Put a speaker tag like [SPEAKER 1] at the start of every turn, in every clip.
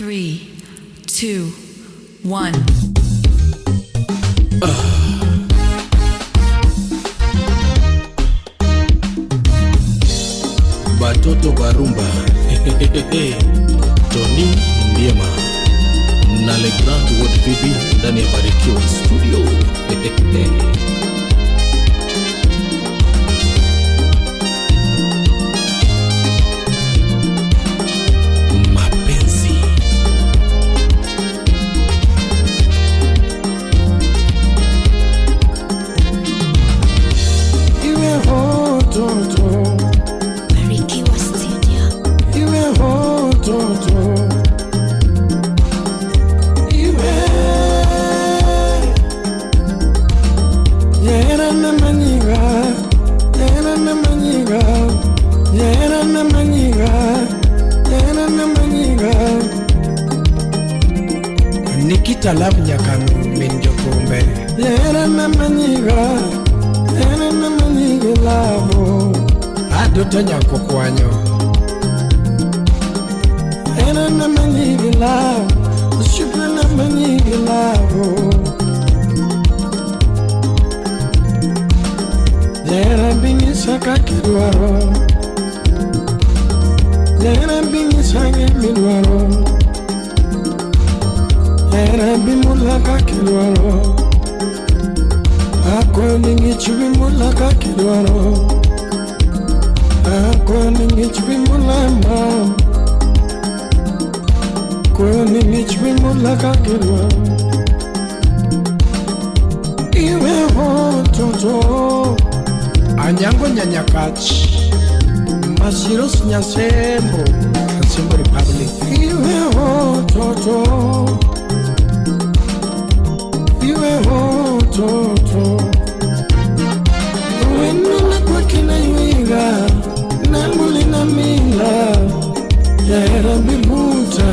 [SPEAKER 1] 3, 2, 1.
[SPEAKER 2] Batoto barumba. Tony Ndiema na Le Grand World Bibi ndani ya Barikiwa Studio. Mapenzi.
[SPEAKER 3] Iwe hototo.
[SPEAKER 4] Barikiwa Studio.
[SPEAKER 3] Iwe hototo. Iwe Yera na manyiga, yera na manyiga, yera na manyiga, yera na manyiga.
[SPEAKER 5] Nikita Love Nyakanu min jokombe.
[SPEAKER 3] Yera na manyiga, yera na manyiga lavo.
[SPEAKER 5] Aduto nyako kwanyo.
[SPEAKER 3] Yera na manyiga lavo, shukra na manyiga lavo. Yera binyisa kakidwaro, yera binyisa gimidwaro, yera bimula kakidwaro, akoni ng'ich bimula kakidwaro, akoni ng'ich bimula mam, koni ng'ich bimula kakidwaro. Iwe hototo.
[SPEAKER 5] Anyango Nyanyakach Masiros Nyasembo Nyasembo Republic.
[SPEAKER 3] Iwe hototo, iwe hototo. Wenuna kwa kina yuiga, nambuli na mila, yera bibuta.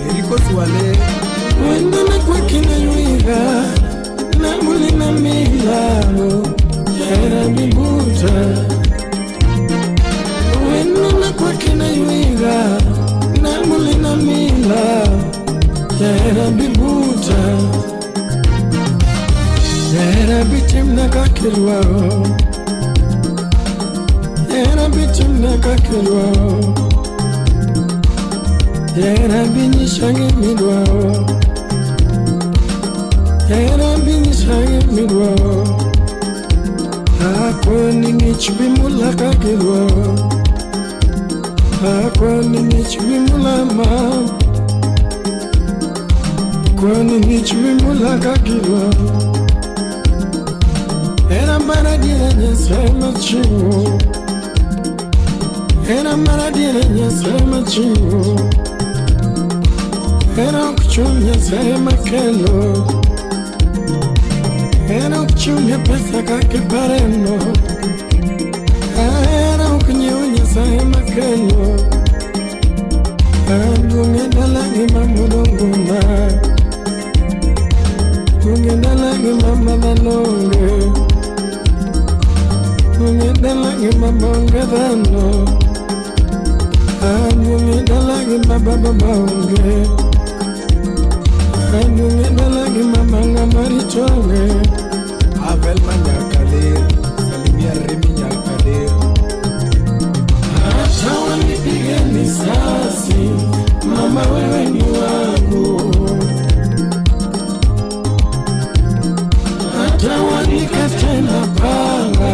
[SPEAKER 5] Eriko Swale.
[SPEAKER 3] Wenuna kwa kina yuiga, nambuli na mila, yera bibuta. Wenuna kwa kina yuiga, nambuli na mila, yera bibuta. Yera bitimna kakilwaro, yera bitimna kakilwaro, yera binyishangi midwaro, yera binyishangi midwaro. Akoni ng'ich bimula kakilwaro, akoni ng'ich bimula ma, akoni ng'ich bimula kakilwaro. Era maradira Nyasaye machiwo, era maradira Nyasaye machiwo, era ok chul Nyasaye makelo, era ok chul pesa kaka ipareno, era ok nyiew Nyasaye makelo. Aduong' e dala gi mama odongona, duong' e dala gi mama dhano onge. Duong' e dala gi mama onge dhano, aduong' e dala gi baba baba onge, aduong' e dala gi mama ng'ama rito onge.
[SPEAKER 5] Abel Manyakaler Salimia Remi Nyakaler.
[SPEAKER 3] Hata wanipige risasi, mama wewe ni wangu. Hata wanikate na panga,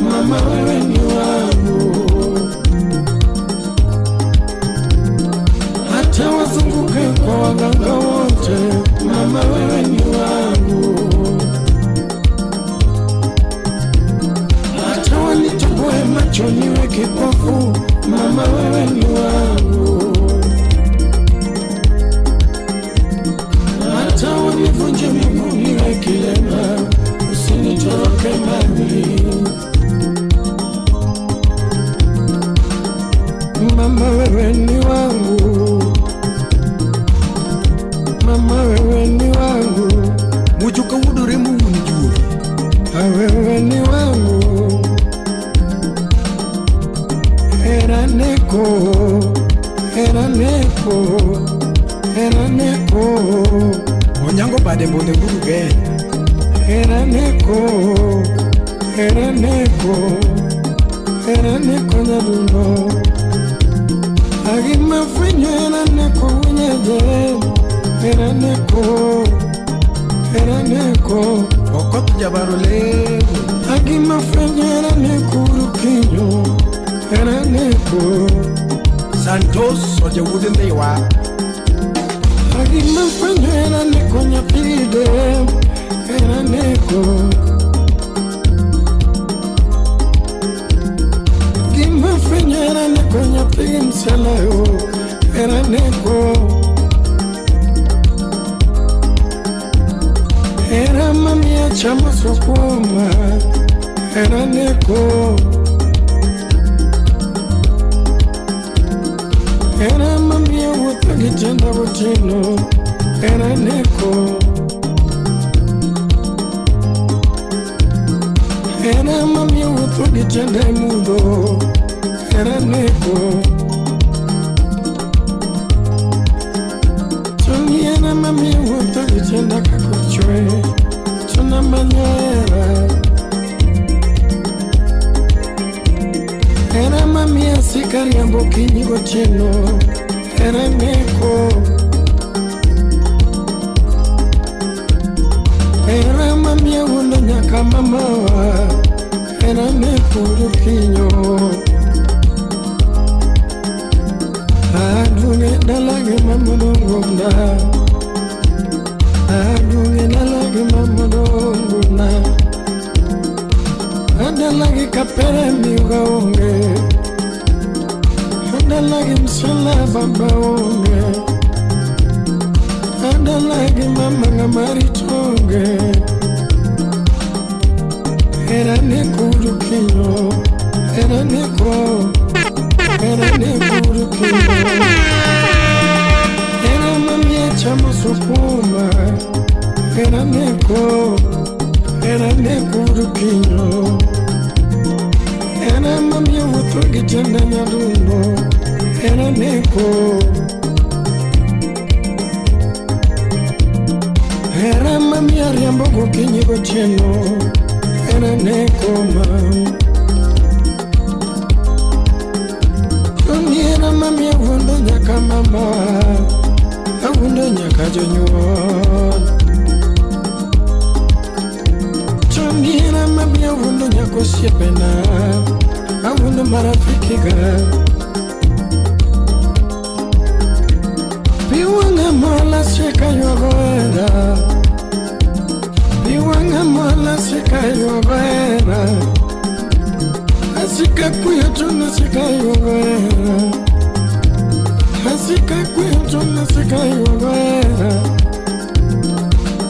[SPEAKER 3] mama wewe ni wangu. Hata wazunguke kwa waganga wote, mama wewe ni wangu. Hata wanitoboe macho niwe kipofu, mama wewe ni wangu. Hata wanivunje miguu niwe kilema, usinitoroke mami. Mama wewe ni wangu, mama wewe ni wangu,
[SPEAKER 5] Mujuka wudore muwun juogi.
[SPEAKER 3] Wewe ni wangu. Era neko, era neko, Hera neko.
[SPEAKER 5] Onyango bade mbone guru genya.
[SPEAKER 3] Hera neko. Hera neko. Hera neko nyadundo. Agima fwenyo hera neko winyeje. Hera neko. Hera neko.
[SPEAKER 5] Okoth jabaro lego.
[SPEAKER 3] Agima fwenyo hera neko rukinyo. Hera neko.
[SPEAKER 5] Santos ojewuod Ndhiwa.
[SPEAKER 3] Agima fwenyo hera neko nyathide. Hera neko. Gima fwenyo hera neko nyathi mselayo. Hera neko. Hera mamiya chamo sukuma. Hera neko. Hera mamiya wuotho gi tienda gotieno. Hera neko. Hera mamiya wuotho gi tienda e mudho. Hera neko. Toni hera mamiya wuotho gi tienda kakoth chwe. Tona manyo hera. Hera mamiya sika riambo okinyi gotieno. Hera neko. Hera mamiya wuondo nyaka mamawa. Hera neko rukinyo. Aduoge dalagi mamodongona. Aduoge dalagi mamodongona. Adalagi kapere miuga onge. Adalagi msala baba onge. Adalagi mama ng'ama rito onge. Hera neko rukinyo. Hera neko. Hera neko rukinyo. Hera mamiya chamo sukuma. Hera neko. Hera neko rukinyo. Hera mamiya wuotho gi tienda nyadundo. Hera neko. Hera mamiya riambo gokinyi gotieno. Hera neko ma. Toni hera mamiya wuondo nyaka mama. Awuondo nyaka jonyuol. Toni hera mamiya wuondo nyaka osiepena. Awuondo marafiki ga. Pi wang'a mola sika ywago hera. Pi wang'a mola sika ywago hera. Asika kuyo tuna sika ywago hera. Asika kuyo tuna sika ywago hera.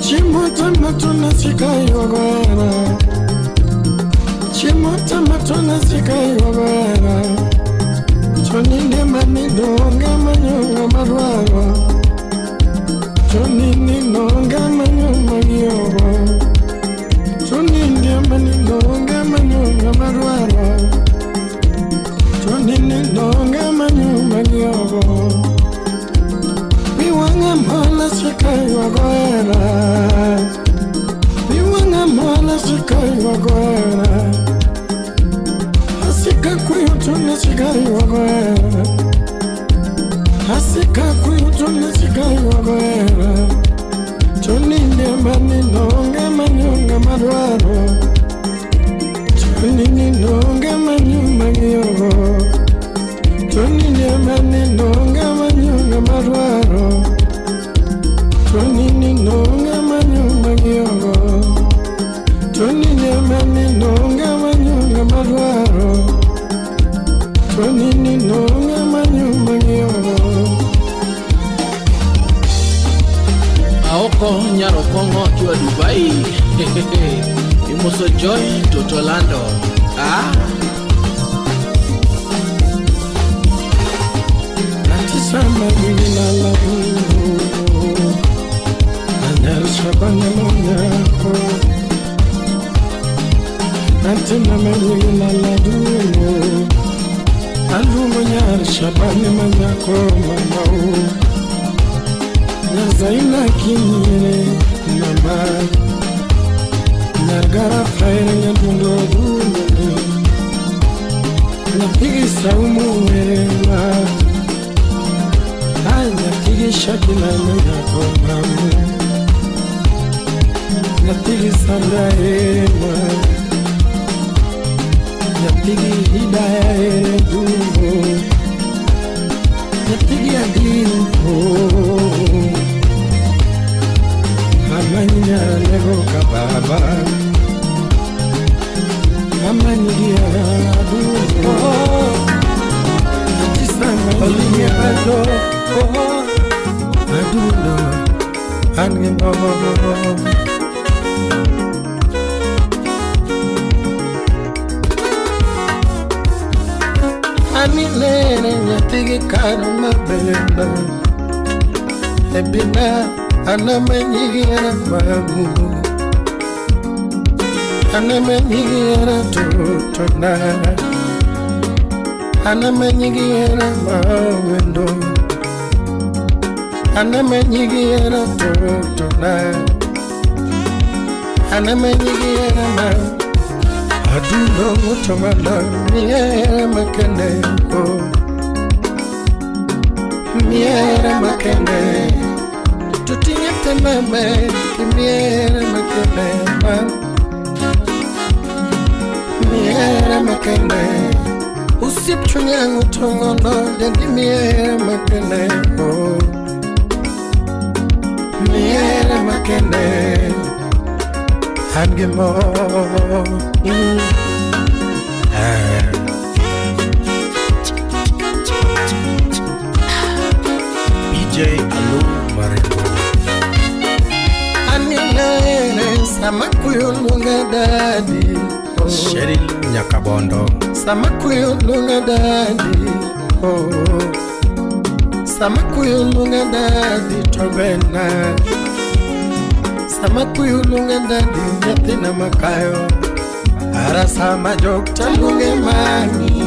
[SPEAKER 3] Chiemo tama tuna sika ywago hera. Chiemo tama tuna sika ywago hera. Toninde manidonga manyonga marwaro. Tonini nonga manyonga giogo. Toninde manidonga manyonga marwaro. Tonini nonga manyonga giogo. Pi wang'a mola sika ywago hera. Pi wang'a mola sika ywago hera. Asika kuyo tuna sika ywago hera. Asika kuyo tuna sika ywago hera. Toninde maninonga manyonga marwaro. Tonini nonga manyonga giogo. Toninde maninonga manyonga marwaro. Tonini nonga manyonga giogo. Toninde maninonga manyonga marwaro. Tonini nonga manyonga giogo.
[SPEAKER 2] Aoko Nyaro Kongo akiwa Dubai. Imoso Joy Totolando. Ah.
[SPEAKER 3] Natisama gilala Anyar shabana monyako. Natinama gilala duo. Aluongo nyar shabane manyako mamau. Nyazaina kinyere mama Nyargara faire nyadundo dundo Nyatigi saumu wema Nyatigi shakila nyako mamu Nyatigi sandra ema Nyatigi hidaya ere dundo Nyatigi adil oh Amanya lego kababa Amanya adundo Olinye ado adundo ange mo Anilere nyathigi kano maber Ebina anamenyigira mamu Anamenyigira tutona Anamenyigira mawendo Anamenyigira tutona Anamenyigira mamu Adundo mutomala miere makende oh Miere makende Tutinye mame miere makende ma Miere makende Usip chunyangu tongono dendi miere makende oh Miere makende Angemo
[SPEAKER 2] BJ Alu Marembo
[SPEAKER 3] Anilere samakuyulunga dadi oh.
[SPEAKER 5] Cheryl Nyakabondo
[SPEAKER 3] Samakuyulunga dadi oh. Samakuyulunga dadi tobena Samakuyulunga dadi nyathina makayo Ara sama jok taluonge mami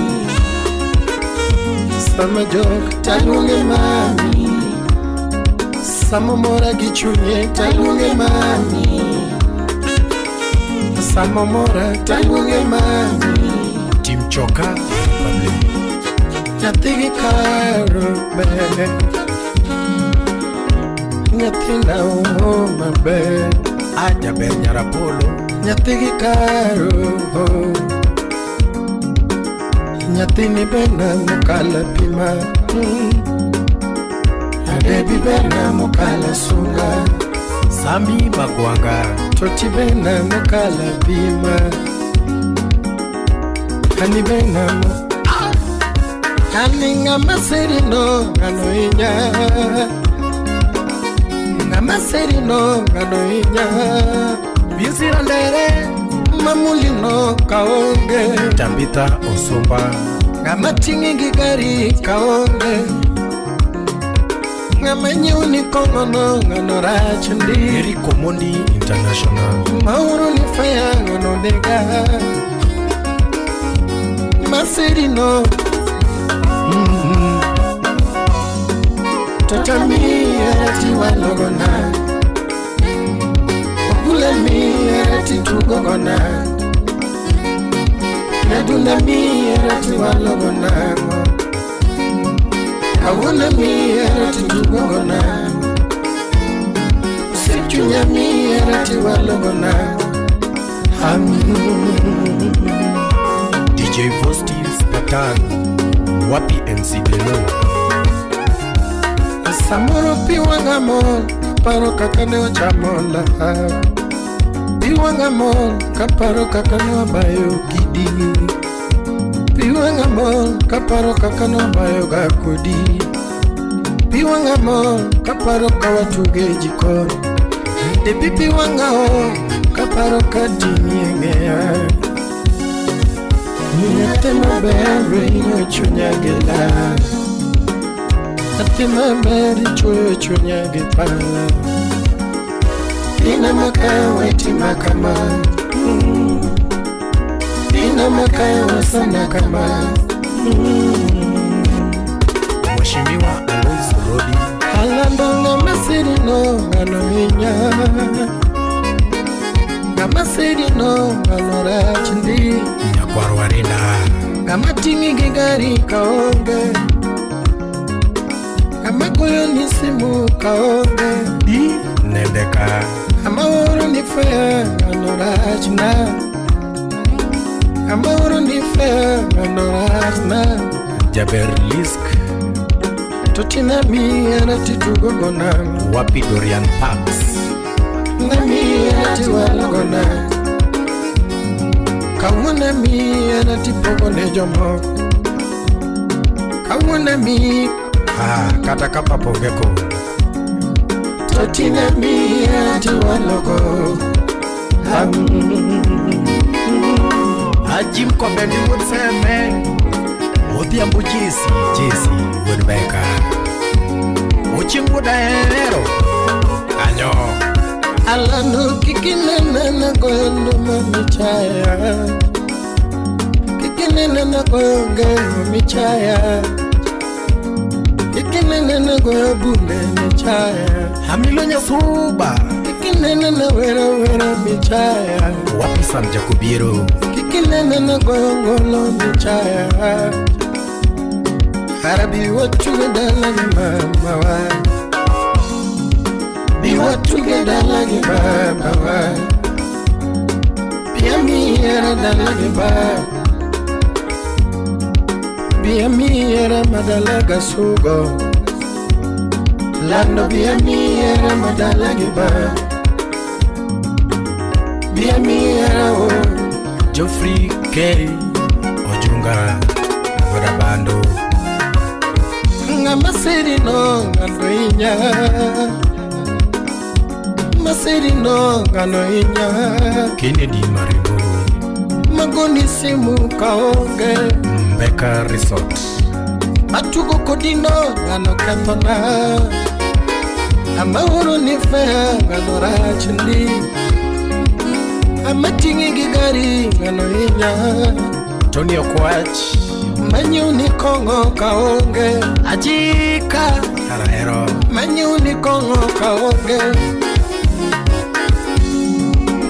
[SPEAKER 3] Sama jok taluonge mami Sama mora gi chunye taluonge mami Sama mora taluonge mami
[SPEAKER 5] Tim Choka Republic
[SPEAKER 3] Nyathi gi karo ber Nyathina oh maber
[SPEAKER 5] Ajaber Nyarapolo
[SPEAKER 3] Nyathi gi karo Nyathini bena mokalo pima Adebi bena mokalo sunga
[SPEAKER 5] Sami Magwanga
[SPEAKER 3] Toti bena mokalo pima Ani bena mo Ani ng'ama serino ng'ano inya Ng'ama serino ng'ano inya
[SPEAKER 5] Bisira Ndere
[SPEAKER 3] Mamulino kaonge
[SPEAKER 5] Tambita Osumba
[SPEAKER 3] Ng'ama ting'i gi gari kaonge Ng'ama nyiewni kong'ono ng'ano rach ndi
[SPEAKER 5] Eric Omondi International
[SPEAKER 3] Mauro ni faya ng'ano nega Maserino Tota miere ti walogona Ogula miere ti tugogona Nadunda miere ti walogona Kawuono miere ti tugogona Osiep chunya miere ti walogona
[SPEAKER 5] DJ Vosti Spartan Wapi MC Delo
[SPEAKER 3] Samoro pi wang'a mol kaparo kaka ne wachamola Pi wang'a mol kaparo kaka ne wabayo kidi Pi wang'a mol kaparo kaka ne wabayo ga kodi Pi wang'a mol kaparo ka watugo e jikon Debi pi wang'a ol kaparo ka dini e ng'eya Nyathi maber hinyo chunya gi lal Nyathi maber ichuoyo chunya gi pala Ina makawe tima kama Ina makawe sana kama
[SPEAKER 5] Mheshimiwa Alois Rodi
[SPEAKER 3] Alando ng'ama sirino no ng'ano hinya. Ng'ama seri no ng'ano rach ndi.
[SPEAKER 5] Nyakwar Warina.
[SPEAKER 3] Ng'ama ting'i gi gari kaonge. Ng'ama goyo ni simu kaonge.
[SPEAKER 5] Di nende ka.
[SPEAKER 3] Ng'ama oro ni fare ng'ano rach na. Ng'ama oro ni fare ng'ano rach na.
[SPEAKER 5] Jaber Lisk.
[SPEAKER 3] To tina miera titugo go nang'o.
[SPEAKER 5] Wapi Dorian Parks.
[SPEAKER 3] Namiera tiwalo go nang'o. Kawuono miera tipogo ne jomoko. Kawuono mi
[SPEAKER 5] Ah, kata ka papa onge kono.
[SPEAKER 3] To tina miera tiwalo go.
[SPEAKER 5] Ajim Kobendi wuod Seme. Odhiambo Jesi, Jesi wuod Beka. Ochieng' wuod Ahero. Kanyo.
[SPEAKER 3] Alano kikinena na goyo nduma michaya. Kikinena na goyo ngero michaya. Kikinena na goyo bunde michaya.
[SPEAKER 5] Hamilo Nyasuba.
[SPEAKER 3] Kikinena na wera wera michaya.
[SPEAKER 5] Wapi Sam Jakobiero.
[SPEAKER 3] Kikinena na goyo ngolo michaya. Harabi watuge dala gi mama wa. Bi watuge dala gi baba wa. Bi amiera dala gi baba. Bi amiera madala gasugo. Lando bi amiera madala gi baba. Bi amiera o.
[SPEAKER 5] Geoffrey K. Ojunga. Goda Bando.
[SPEAKER 3] Ng'ama seri no ng'ano hinya. Maseri no ng'ano hinya.
[SPEAKER 5] Kennedy Marimbo.
[SPEAKER 3] Magoni simu kaonge.
[SPEAKER 5] Mbeka Resort.
[SPEAKER 3] Matugo kodino ng'ano kethona. Amaoro ni fea ng'ano rach ndi. Amating'i gi gari ng'ano hinya.
[SPEAKER 5] Tony Okwach.
[SPEAKER 3] Manyiew ni kong'o kaonge.
[SPEAKER 5] Ajika. Ahero.
[SPEAKER 3] Manyiew ni kong'o kaonge.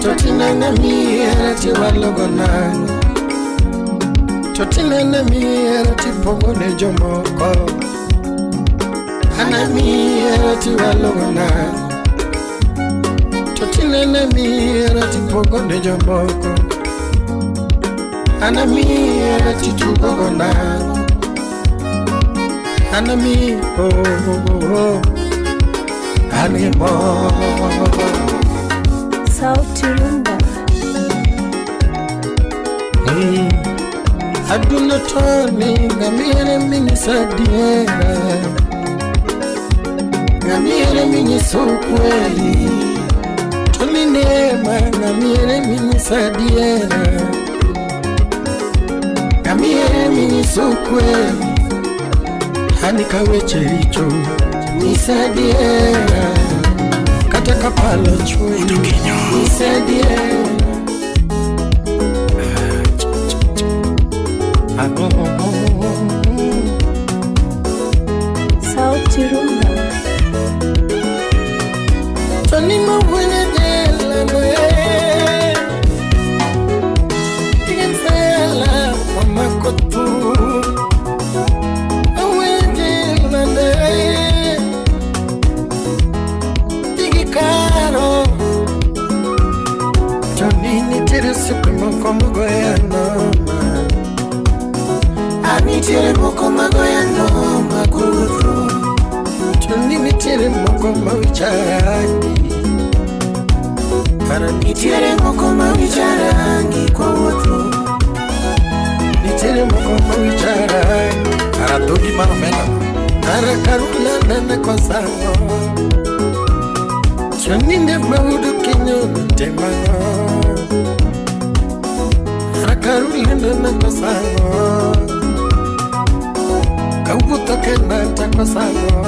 [SPEAKER 3] To tinene miera tiwalo go nang'o. To tinene miera tipogo ne jomoko. Ana miera tiwalo go nang'o. To tinene miera tipogo ne jomoko. Ana miera titugo go nang'o. Ana mi oh oh oh. An gi mor.
[SPEAKER 4] Sauti Rumba.
[SPEAKER 3] Adundo toni ngamiere minyisa diera. Ngamiere minyiso kweli. Toni neema ngamiere minyisa diera. Ngamiere minyiso kweli. Hani kaweche richo nyisa diera. Kata kapalo chwe nyisa diera.
[SPEAKER 4] Sauti Rumba.
[SPEAKER 3] Tony mawene jela me. Tigensela wamakotu. Awenjela ne. Tigikaro. Tony nitiere supremo komogoya noma. Anitiere moko magoya noma guru. Tony nitiere moko mawicharangi. Ara nitiere moko mawicharangi kwa wuotho. Nitiere moko mawicharangi.
[SPEAKER 5] Ara dhogi mar omenda.
[SPEAKER 3] Ara karula nene kosango. Tony ne maudu kinyo temango. Ara karula nene kosango. Kawuotho kenda kosango.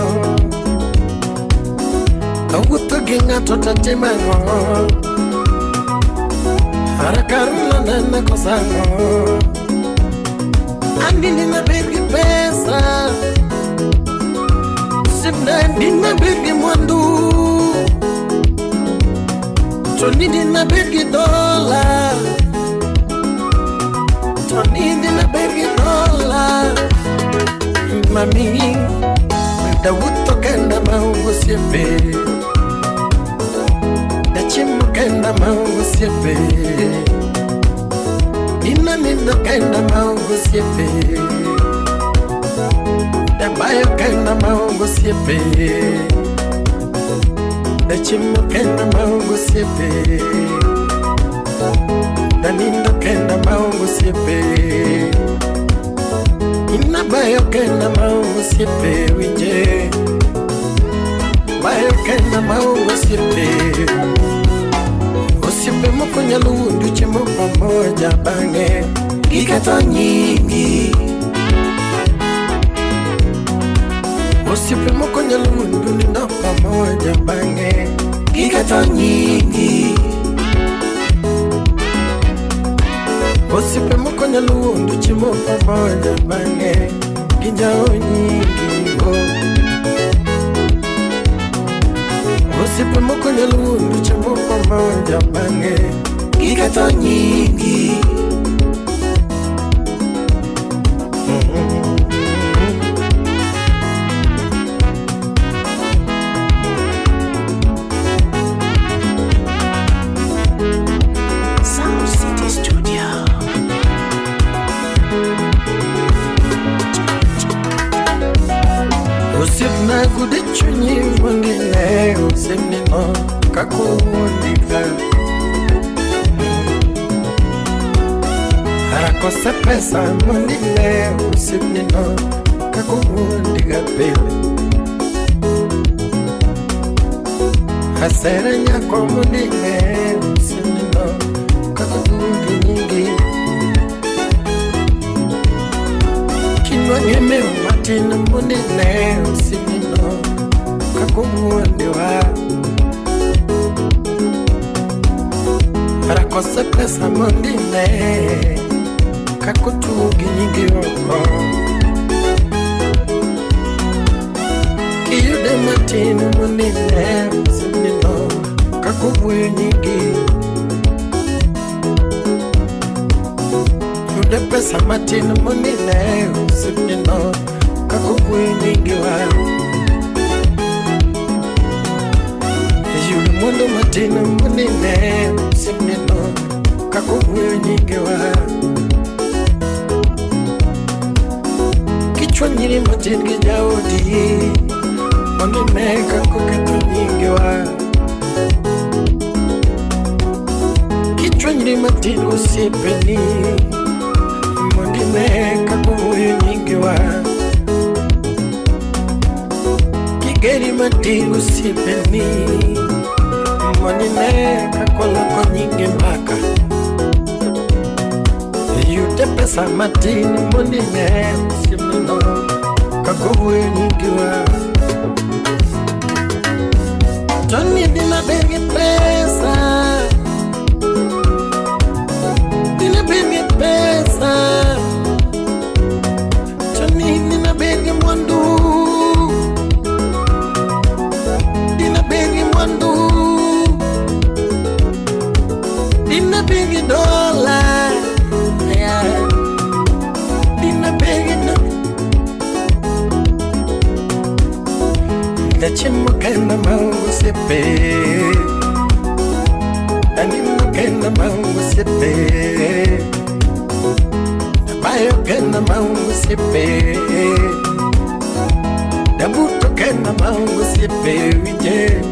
[SPEAKER 3] Kawuotho gi ng'ato tatimo ang'o? Ara karula nene kosango. Andini maber gi pesa. Simna andini maber gi mwandu. To ni dina bed gi dola, to ni dina bed gi dola. Mami, dawuotho kenda maonge osiepe, dachiemo kenda maonge osiepe, nina nindo kenda maonge osiepe, dabayo kenda maonge osiepe, dachiemo kenda maonge osiepe, danindo kenda maonge osiepe, inabayo kenda maonge osiepe, winje bayo kenda maonge osiepe. Osiepe moko nyalo wuondi chiemo pamoja, bang'e giketho nyingi. Osiepe moko nyalo wuondi nindo pamoja, bang'e giketho nyingi. Osiepe moko nyalo wuondi chiemo pamoja, bang'e ginjawo nyingi. Oh. Osiepe moko nyalo wuondi chiemo pamoja, bang'e giketho nyingi.
[SPEAKER 4] Sound City Studio.
[SPEAKER 3] Osiepna gude chunyi mondo ine osiepnino kaka owuondiga. Arakose pesa mondo ine osiepnino kaka owuondiga pile. Asere nyako mondo ine osiepnino kaka owuondi nyingi. Kinwang'e mewo matin mondo ine osiepnino kaka owuondiwa. Arakose pesa mondo ine kaka otugi nyingi oko. Kiyude matin mondo ine osiepnino kaka owuoyo nyingi. Yude pesa matin mondo ine osiepnino kaka owuoyo nyingi wa. Yud mwandu matin mondo ine osiepnino kaka owuoyo nyingi wa. Kichwanyri matin gi jaodi mondo ine kaka oketho nyingi wa. Kichwanyri matin gosiepeni mondo ine kaka owuoyo nyingi wa. Kigeri matin gosiepeni mondo ine kaka oloko nyingi mbaka. Yude pesa matin mondo ine osiepnino kaka owuoyo nyingi wa. To ni dina bed gi pesa, dina bed gi pesa, to ni dina bed gi mwandu, dina bed gi mwandu, dina bed gi dola, yeah. Dina bed gi dola. Dachiemo kenda maonge osiepe, danindo kenda maonge osiepe, dabayo kenda maonge osiepe, dabuto kenda maonge osiepe, winje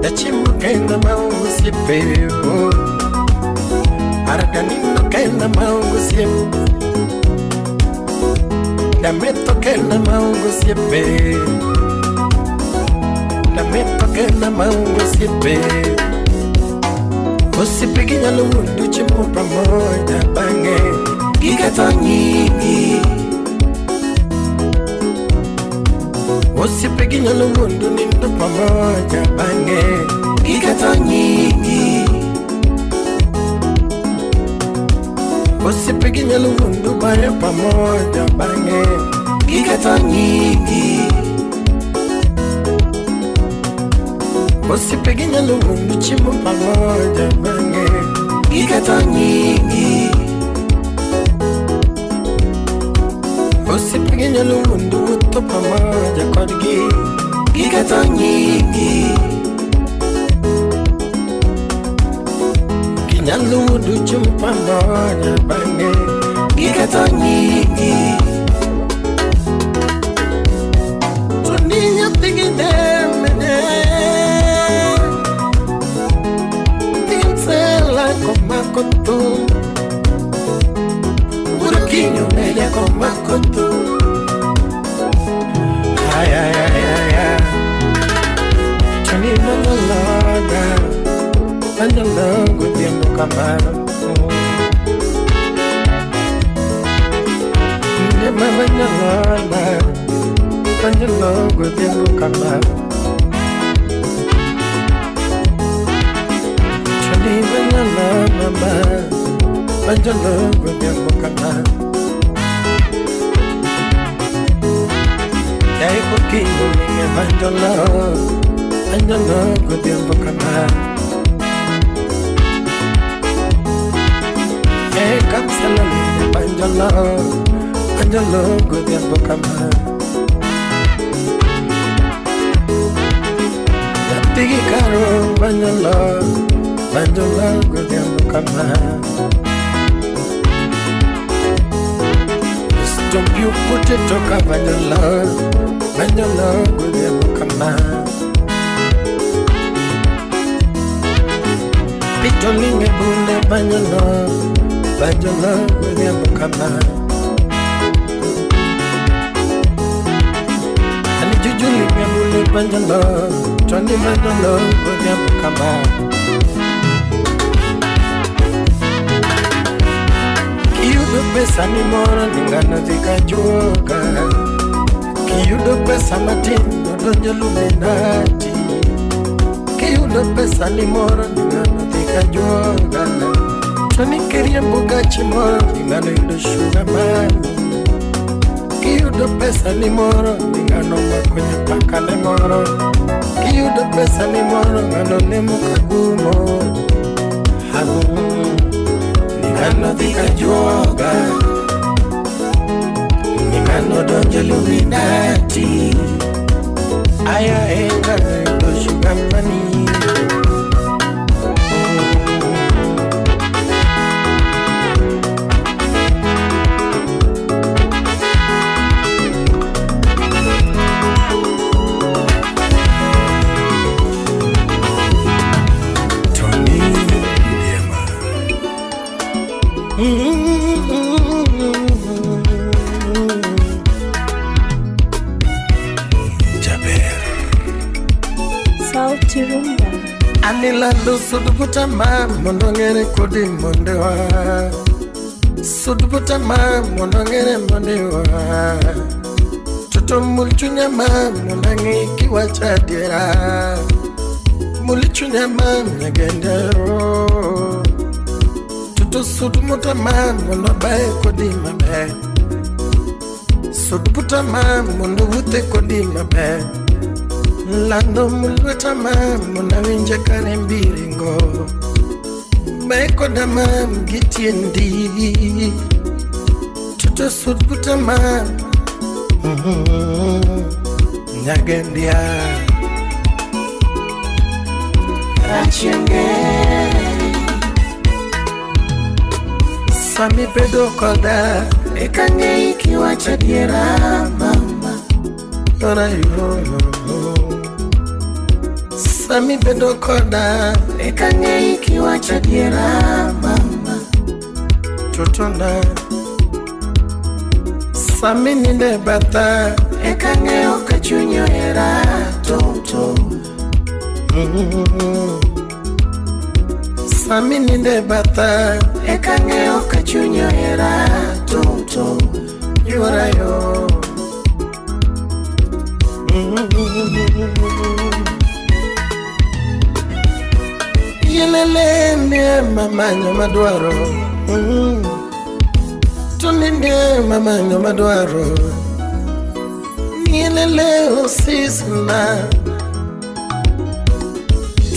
[SPEAKER 3] dachiemo kenda maonge osiepe, oh. Ara danindo kenda maonge osiepe, dametho kenda maonge osiepe, dametho kenda maonge osiepe. Osiepe ginyalo wuondo chiemo pamoja, bang'e giketho nyingi. Osiepe ginyalo wuondo nindo pamoja, bang'e giketho nyingi. Osiepe ginyalo wuondo bayo pamoja, bang'e giketho nyingi. Osiepe ginyalo wuondo chiemo pamoja bang'e giketho nyingi. Osiepe ginyalo wuondo wuotho pamoja kodgi giketho nyingi. Ginyalo wuondo chiemo pamoja bang'e giketho nyingi. To ni nyathi gi demene Tinsela komako thum Wuod Okinyo meja komako thum. Ay, ay, ay, ay, ay. To ni manyaloga manyalo godhiambo kamano. Ndema manyalola manyalo godhiambo kamano. To ni manyalo mama manyalo godhiambo kamano. Yae kokinyo minge manyalo manyalo godhiambo kamano. Yae kamsela minge manyalo manyalo godhiambo kamano. Nyathi gi karo manyalo manyalo godhiambo kamano. Stomp you potato ka manyalo manyalo godhiambo kamano. Pito linge bunde manyalo manyalo godhiambo kamano. Ani juju linge bunde manyalo toni manyalo godhiambo kamano. Kiyudo pesa ni moro ni ng'ano dhi ka juoga. Kiyudo pesa matin odonjo Illuminati. Kiyudo pesa ni moro ni ng'ano dhi ka juoga. To ni kiriembo gachi moro ni ng'ano yudo sugar mami. Kiyudo pesa ni moro ni ng'ano mako nyapaka ne moro. Kiyudo pesa ni moro ng'ano lemo kagumo. Hagu ni ng'ano dhi ka juoga. Ni ng'ano donjo Illuminati. Aya e ng'ano yudo sugar money. Tony Ndiema. Jaber.
[SPEAKER 4] Sauti Rumba.
[SPEAKER 3] Anilando sud buta ma mondo ng'ere kodi mondewa. Sud buta ma mondo ng'ere mondewa. Toto mul chunya ma mondo ang'e kiwacho adiera. Mul chunya ma nyagendero. Toto sud buta ma mondo abaye kodi maber. Sud buta ma mondo wuothe kodi maber. Lando mulweta ma mondo awinje ka rembi ringo. Bae koda ma gi tiendi. Toto sud buta ma nyagendia. Rachienge. Sami bedo koda eka ng'eyi kiwacho adiera mama. Yora yo. Sami bedo koda eka ng'eyi kiwacho adiera mama. Totona. Sami ninde batha eka ng'eyo ka chuny ohera toto. Sami ninde batha eka ng'eyo ka chuny ohera toto. Yora yo. Yelele ndiye mamanyo madwaro. To ndiye mamanyo madwaro. Yelele osisna.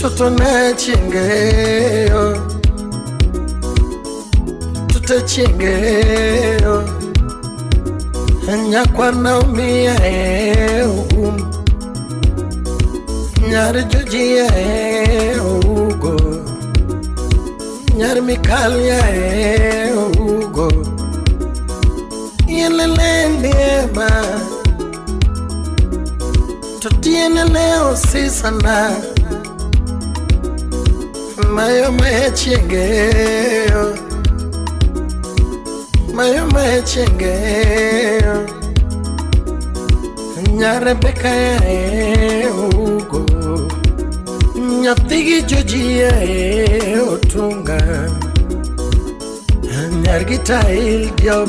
[SPEAKER 3] Toto ne chingeyo, Toto chingeyo, Nyakwa Naomi e ugum, Nyar Joji e ugo, Nyar Mikal e ugo, Yelele ndiema, Totienele osisana, Mayo mechingeyo, Mayo mechingeyo, Nyarebeka e ugo, Nyathigi Joji e otunga, Nyargita il diop,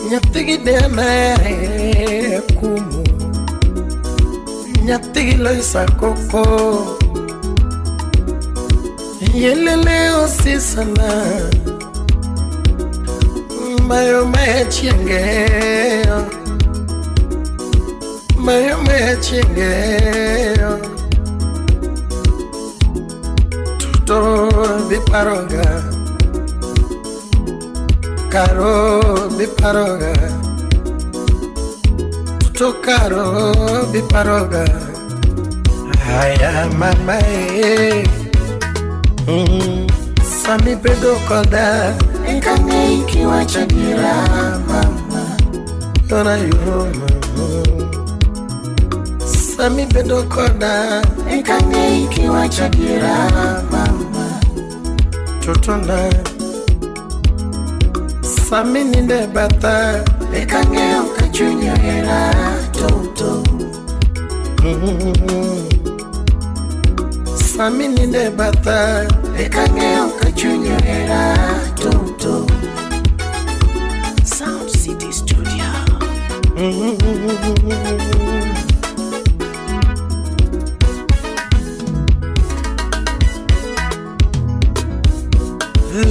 [SPEAKER 3] Nyathigi Diana e kumu, Nyathigi Loisa koko, Yelele osisana, Mayo mechingeyo, Mayo mechingeyo, Toto biparoga, Karo biparoga, Toto karo biparoga, Aya mama e, Sami bedo koda,
[SPEAKER 6] Ekang'eyi kiwacho adiera mama.
[SPEAKER 3] Yona yo mama. Sami bedo koda,
[SPEAKER 6] Ekang'eyi kiwacho adiera mama.
[SPEAKER 3] Totona. Sami ninde bata,
[SPEAKER 6] Ekang'eyo ka chuny ohera toto.
[SPEAKER 3] Sami ninde bata,
[SPEAKER 6] Ekang'eyo ka chuny ohera toto.
[SPEAKER 7] Sound City Studio.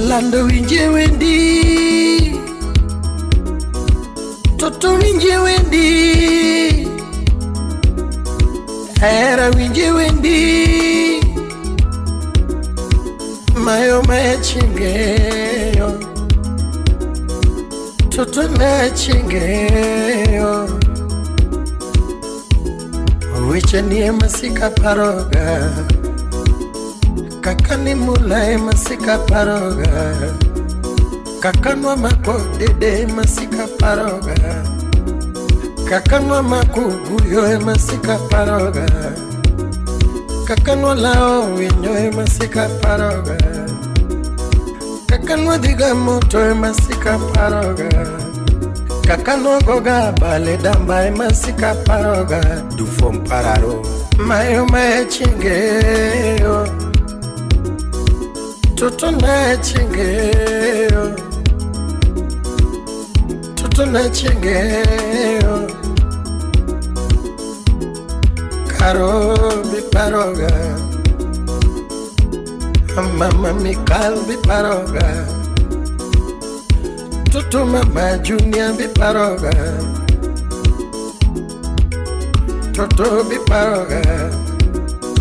[SPEAKER 3] Lando winje wendi, Toto winje wendi, Hera winje wendi, Mayo machingeyo, Toto machingeyo, Weche nie masika paroga, Kaka ni mula e masika paroga, Kaka nwa mako dede masika paroga, Kaka nwa mako guyo e masika paroga, Kaka nwa lao winyo e masika paroga, Kaka nwa dhiga moto e masika paroga, Kaka nwa goga bale damba e masika paroga, Dufo mpararo mayo machingeyo, Toto nachingeyo, Toto nachingeyo, Karo biparoga, Mama Mikal biparoga, Toto mama Junior biparoga, Toto biparoga,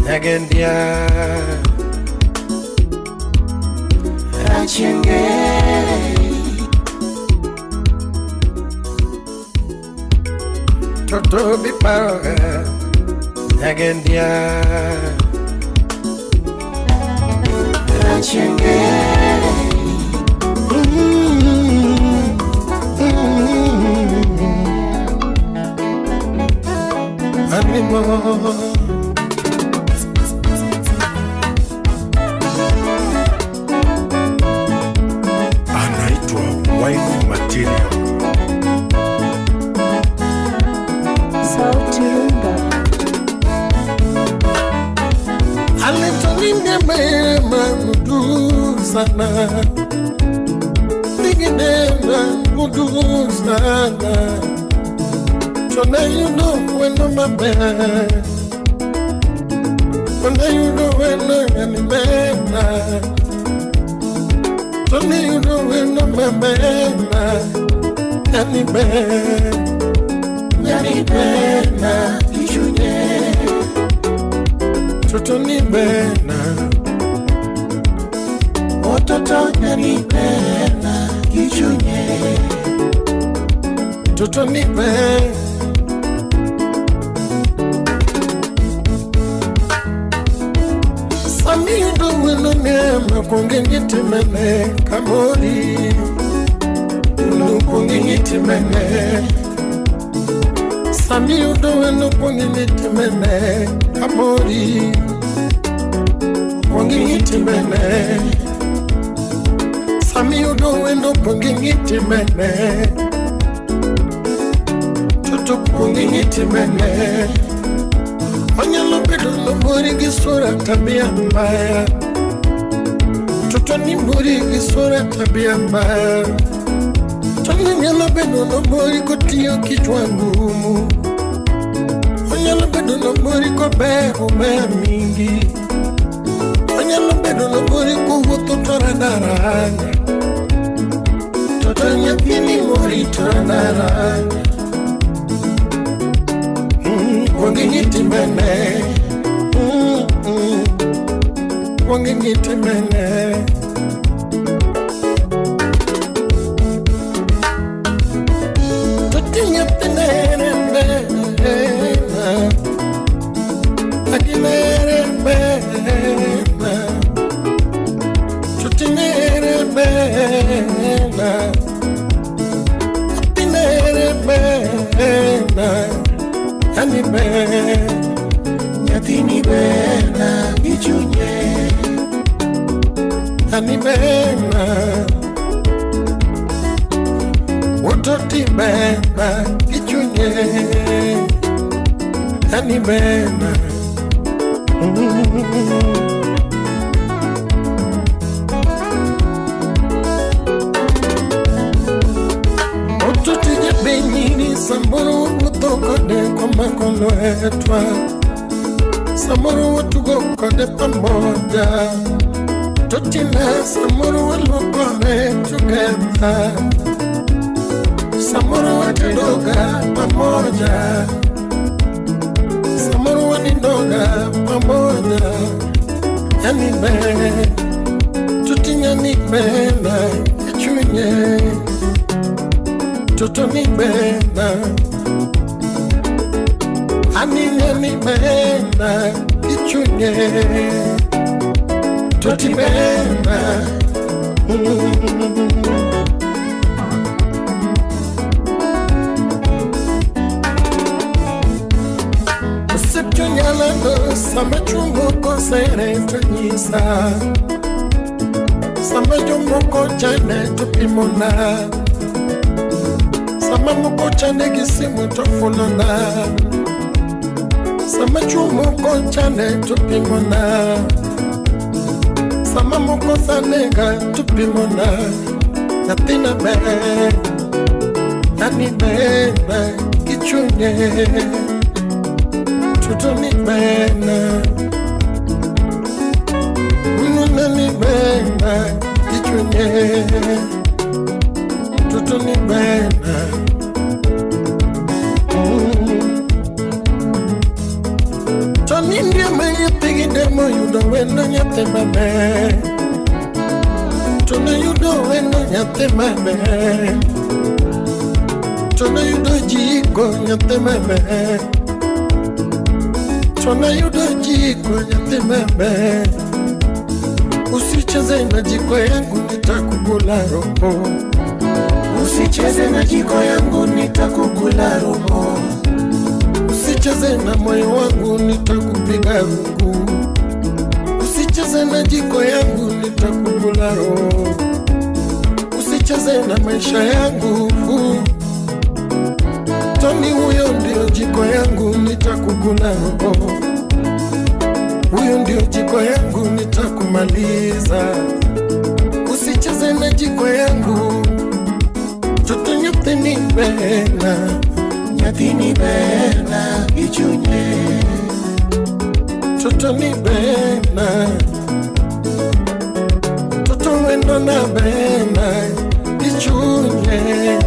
[SPEAKER 3] Nyagendia.
[SPEAKER 6] Achenge.
[SPEAKER 3] Toto biparoga, Nyagendia.
[SPEAKER 6] Achenge.
[SPEAKER 3] Animo.
[SPEAKER 8] Anaitwa Wife Material.
[SPEAKER 4] Sauti Rumba.
[SPEAKER 3] Aletoninde mema ngudu sana, Nigine ngudu sana, Tone yudo wendo maber, Tone yudo wendo ngani mema, Tone yudo wendo maber, ngani ber, ngani ber na ichunye. Toto ni bena.
[SPEAKER 6] Ototo nyani bena gichunye.
[SPEAKER 3] Toto ni bena. Sami yudo weno nema kuonge ngitimene kamori. Kuonge ngitimene. Sami yudo weno kuonge ngitimene kamori. Kuonge ngitimene. Sami yudo weno kuonge ngitimene. Toto kuonge ngitimene. Onyalo bedo nomori gi sura tabia mbaya. Toto ni mori gi sura tabia mbaya. Toto nyalo bedo nomori kotiyo kichwa ngumu. Onyalo bedo nomori kober omeya mingi. Onyalo bedo nomori kowuotho toradaranya. Toto nyathini mori toradaranya. Kuonge ngitimene. Kuonge ngitimene. Toti nyathine bena. Aginere bena. Toti nere bena. Atinere bena. Yani bena,
[SPEAKER 6] nyathini bena gichunye.
[SPEAKER 3] Yani bena, ototi bena gichunye. Yani bena. Ototi jabenyini samoro wuotho kode komako lwetwa. Samoro watugo kode pamoja. Totina samoro waluokore together. Samoro watedoga pamoja. Samoro wanindoga pamoja. Yani bena, toti nyani bena ichunye. Toto ni bena. Ani nyani bena ichunye. Toti bena. Osepcho nyalano sama chungo kosere to nyisa. Sama jomoko chane to pimona. Sama moko chane gi simu to fulona. Sama chumoko chane to pimona. Sama moko sanega to pimona. Nyathina ber, yani bena gichunye. Toto ni bena. Nuna ni bena gichunye. Toto ni bena. Toni ndiye manyithigi demo yudo wendo nyathi maber. Toni yudo wendo nyathi maber. Toni yudo jiko nyathi maber. Toni yudo jiko nyathi maber. Usicheze na jiko yangu nitakukula roho.
[SPEAKER 6] Usicheze na jiko yangu nitakukula roho.
[SPEAKER 3] Usicheze na moyo wangu nitakupiga rungu. Usicheze na jiko yangu nitakukula roho. Usicheze na maisha yangu. Toni huyo ndio jiko yangu nitakukula roho. Huyo ndio jiko yangu nitakumaliza. Usicheze na jiko yangu. Toto nyathini bena.
[SPEAKER 6] Nyathini bena gichunye.
[SPEAKER 3] Toto ni bena. Toto wendo na bena gichunye.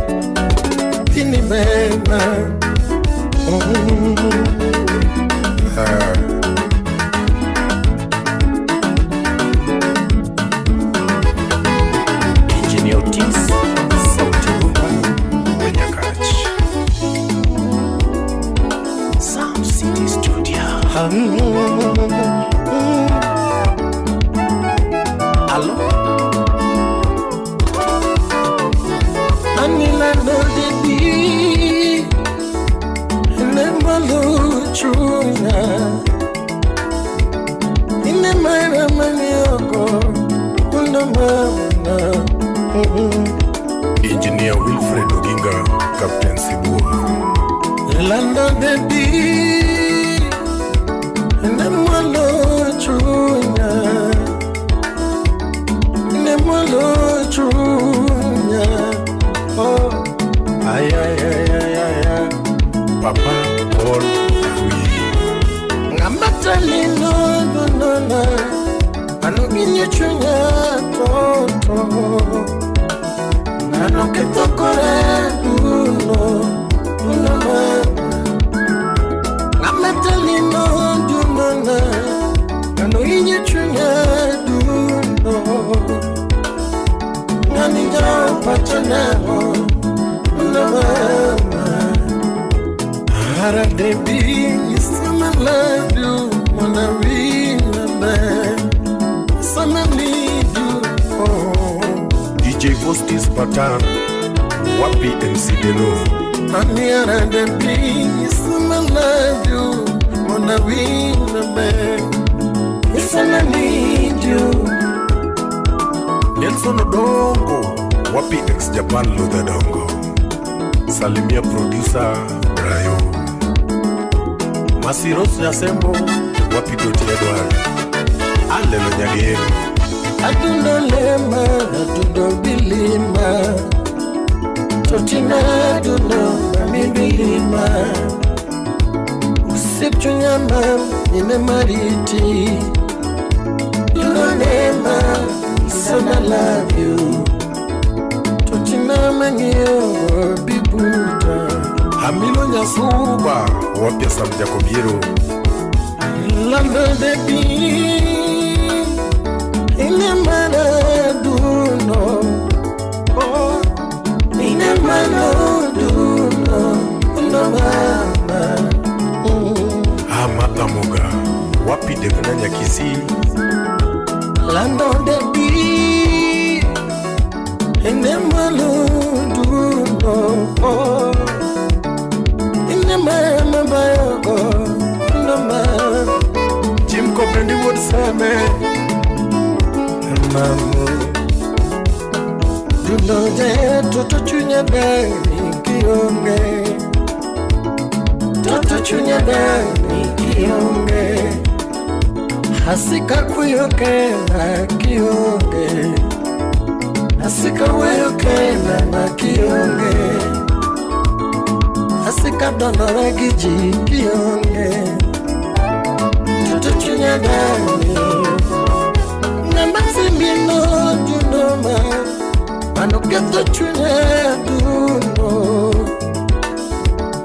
[SPEAKER 3] Nyathini bena.
[SPEAKER 6] Studio.
[SPEAKER 3] Allo Anilando debi Nemalo chunya Ine mara manioko Unamana.
[SPEAKER 8] Engineer Wilfred Oginga, Captain Sibua.
[SPEAKER 3] Lando debi Nemalo chunya Nemalo chunya. Oh, ay ay ay ay ay ay.
[SPEAKER 8] Papa Paul Rui.
[SPEAKER 3] Ngamatali no no no no. Anuginye chunya toto. Nano ketokore uno uno ma. Ngamatali no no no. Anuginye chunya duno. Nani pachanao no mama. Ara debi sama love you wanna win man. Sama need you. Oh.
[SPEAKER 8] DJ Fostis Patan, Wapi MC Deno.
[SPEAKER 3] Ani ara debi sama love you wanna win man. Sama need you.
[SPEAKER 8] Nelson Odongo, Wapi ex Japan Luther Dongo. Salimia producer Brayo. Masiros Nyasembo, Wapi Doti Edward. Alelo Nyagero.
[SPEAKER 3] Adundo lema, adundo bilima. Totina adundo mami bilima. Usip chunyama, nime mariti. Dundo lema, sana love you. Totina mangio bibuta.
[SPEAKER 8] Hamilo Nyasuba, Wapi Sam Jacobiero.
[SPEAKER 3] Lando debi ine maraduno. Oh, ine maraduno. No mama.
[SPEAKER 8] Amata Muga, Wapi Devna Nyakisi.
[SPEAKER 3] Lando debi ine maraduno. Oh, ine mama bayoko. No mama.
[SPEAKER 8] Jim Copendi would seme.
[SPEAKER 3] Mamu Duno je toto chunya dani kionge. Toto chunya dani kionge. Hasika kuyoke na kionge. Hasika weyoke na kionge. Hasika donora giji kionge. Toto chunya dani Namasimino dunoma. Anuketo chunya duno.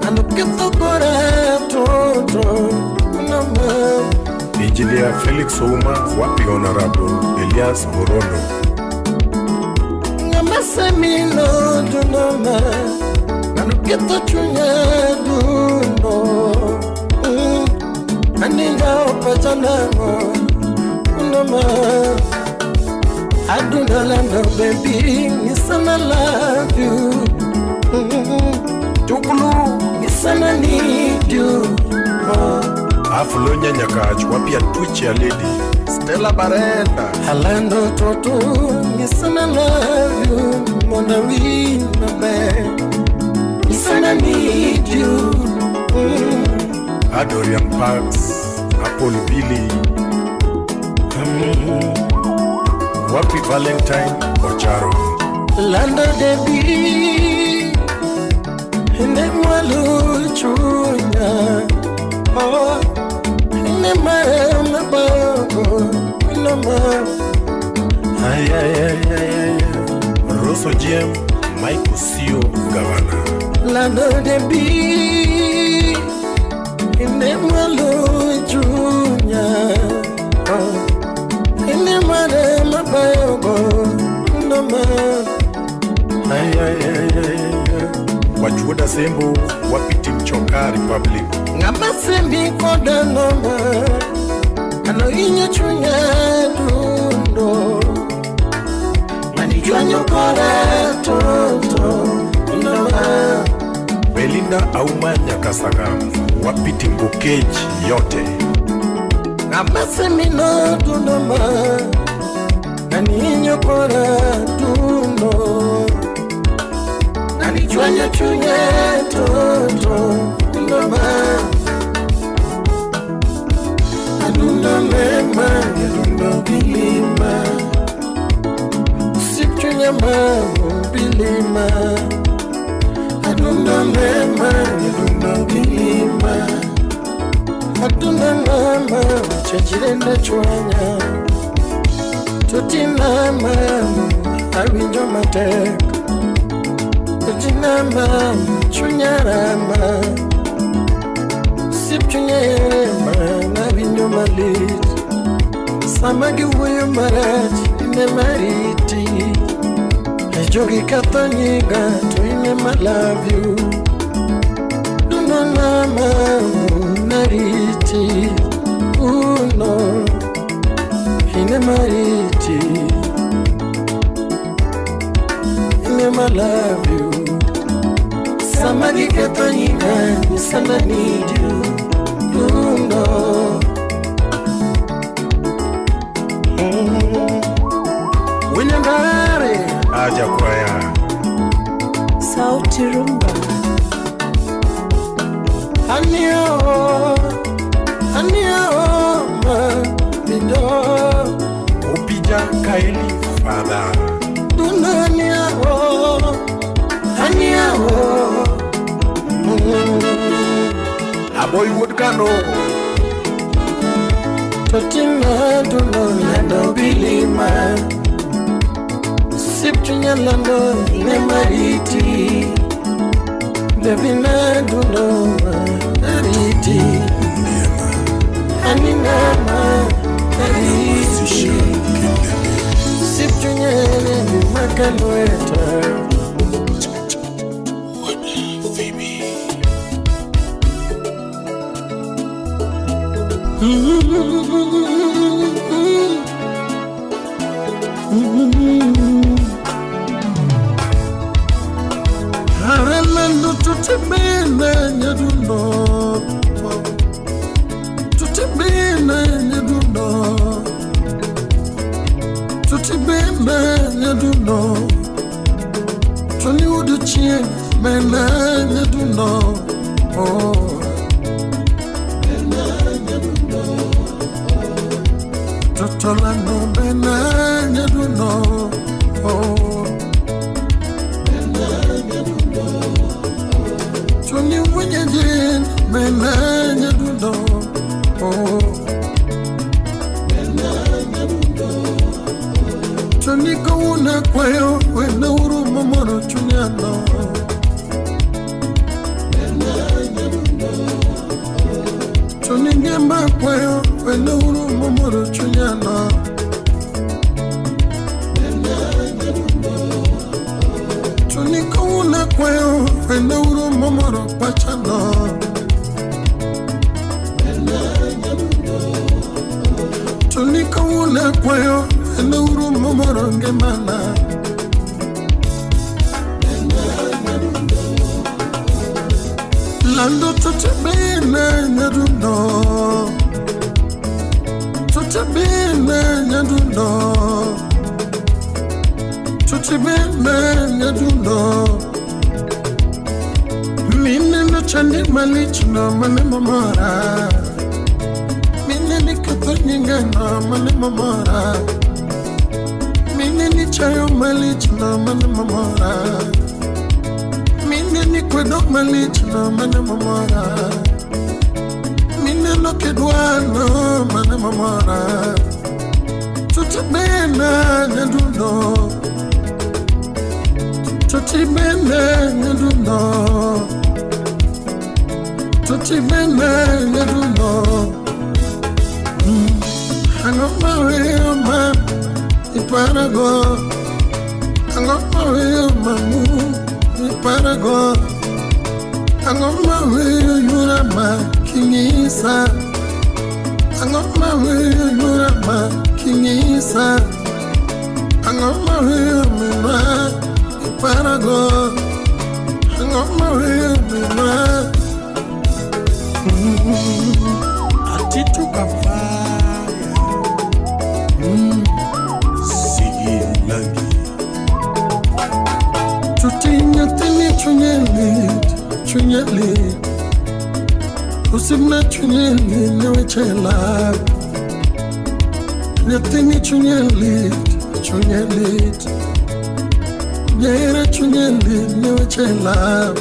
[SPEAKER 3] Anuketo kora toto noma.
[SPEAKER 8] Engineer Felix Ouma, Wapi Honorable Elias Horondo.
[SPEAKER 3] Namasimino dunoma. Anuketo chunya duno. Aninga opachanango noma. I do not love baby, I love you.
[SPEAKER 8] Tukulu,
[SPEAKER 3] I need you. Oh.
[SPEAKER 8] Afulonya Nyakach, Wapi Atwichi a lady. Stella Barenda.
[SPEAKER 3] Alando Toto, I love you. Mona win man. I need you.
[SPEAKER 8] Adorian Parks, Apple Billy. Wapi Valentine Ocharo.
[SPEAKER 3] Lando debi ine mwalu chunya. Oh, ine mama bago inoma. Ay ay ay ay ay.
[SPEAKER 8] Rosso GM, Mike Osio Gavana.
[SPEAKER 3] Lando debi ine mwalu chunya. Oh, ine mama bago inoma. Ay ay ay ay.
[SPEAKER 8] Wachuoda Sembo, Wapi Tim Choka. Banana Republic.
[SPEAKER 3] Ng'ama sembi koda ng'oma Ano inyo chunya dundo Manichwanyo kora toto Ndoma.
[SPEAKER 8] Belinda Auma Nyakasagam, wapi Timbukej yote.
[SPEAKER 3] Ng'ama sembi no dundo ma Nani inyo kora dundo Nanichwanyo chunya toto Ndoma. Adundo mema, adundo bilima Sipchunya mamu bilima Adundo mema, adundo bilima Adundo mama, chachirenda chwanya Tutina mamu, awinjo matek Tutina mamu, chunya rama Sipchunya rema, nawinjo malit Sama giwuoyo marach, ine mariti Jogi ketho nyinga, to in ema love you Dundo nama, nariti Uno, ine mariti In ema love you Sama giketho nyinga, nyisa need you Dundo. Winyangare
[SPEAKER 8] Aja kwaya.
[SPEAKER 4] Sauti Rumba.
[SPEAKER 3] Anio, anio, ma bido.
[SPEAKER 8] Opija Kaeli Father.
[SPEAKER 3] Dunania o, ania o.
[SPEAKER 8] Aboy Wuod Kano.
[SPEAKER 3] Totina duno lando bilima Sipchunya lando ne mariti Baby na duno mariti Anina ma mariti Sipchunya ne makalweta. Arelando tutibene nyadundo Tutibene nyadundo Tutibene nyadundo Toni uduchie mena nyadundo. Oh Totolano bena nyadundo. Oh Toni winye mena nyadundo. Oh Toni kauna kwayo wena urumo moro chunyano Toni ngemba kwayo wena urumo moro chunyano Toni kauna kwayo wena urumo moro pachano Toni kauna kwayo wena urumo moro ngemana Lando tutibene nyadundo Tutibene nyadundo Tutibene nyadundo Mine no chandi malichno mane mamora Mine ni katanyinga no mane mamora Mine ni chayo malichno mane mamora Mine ni kwedo malichno mane mamora Mine no kedwano mane mamora Tutibene nyadundo Tutibene nyadundo Tutibene nyadundo Ango mawe ma iparago Ango mawe mamu iparago Ang'o ma weyo yura ma king'isa? Ang'o ma weyo yura ma king'isa? Ang'o ma weyo minwa iparago? Ang'o ma weyo minwa?
[SPEAKER 8] Atito Kafaya. Sigi Langi.
[SPEAKER 3] Tuti nyathini chunye lit, chunye lit. Osiepna chunye lit ne weche lal. Nyathini chunye lit, chunye lit. Jahera chunye lit ne weche lal.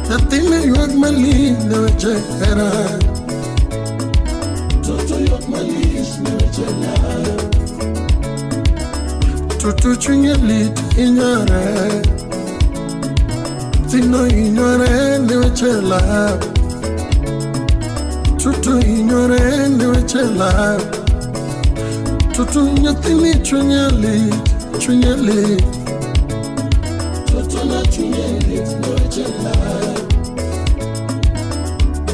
[SPEAKER 3] Nyathini ywak malich ne weche hera. Toto ywak malich ne weche lal. Tutu chunye lit hinyore. Tino hinyore ne weche lal. Tutu hinyore ne weche lal. Tutu nyathini chunye lit, chunye lit. Tutu na chunye lit ne weche lal.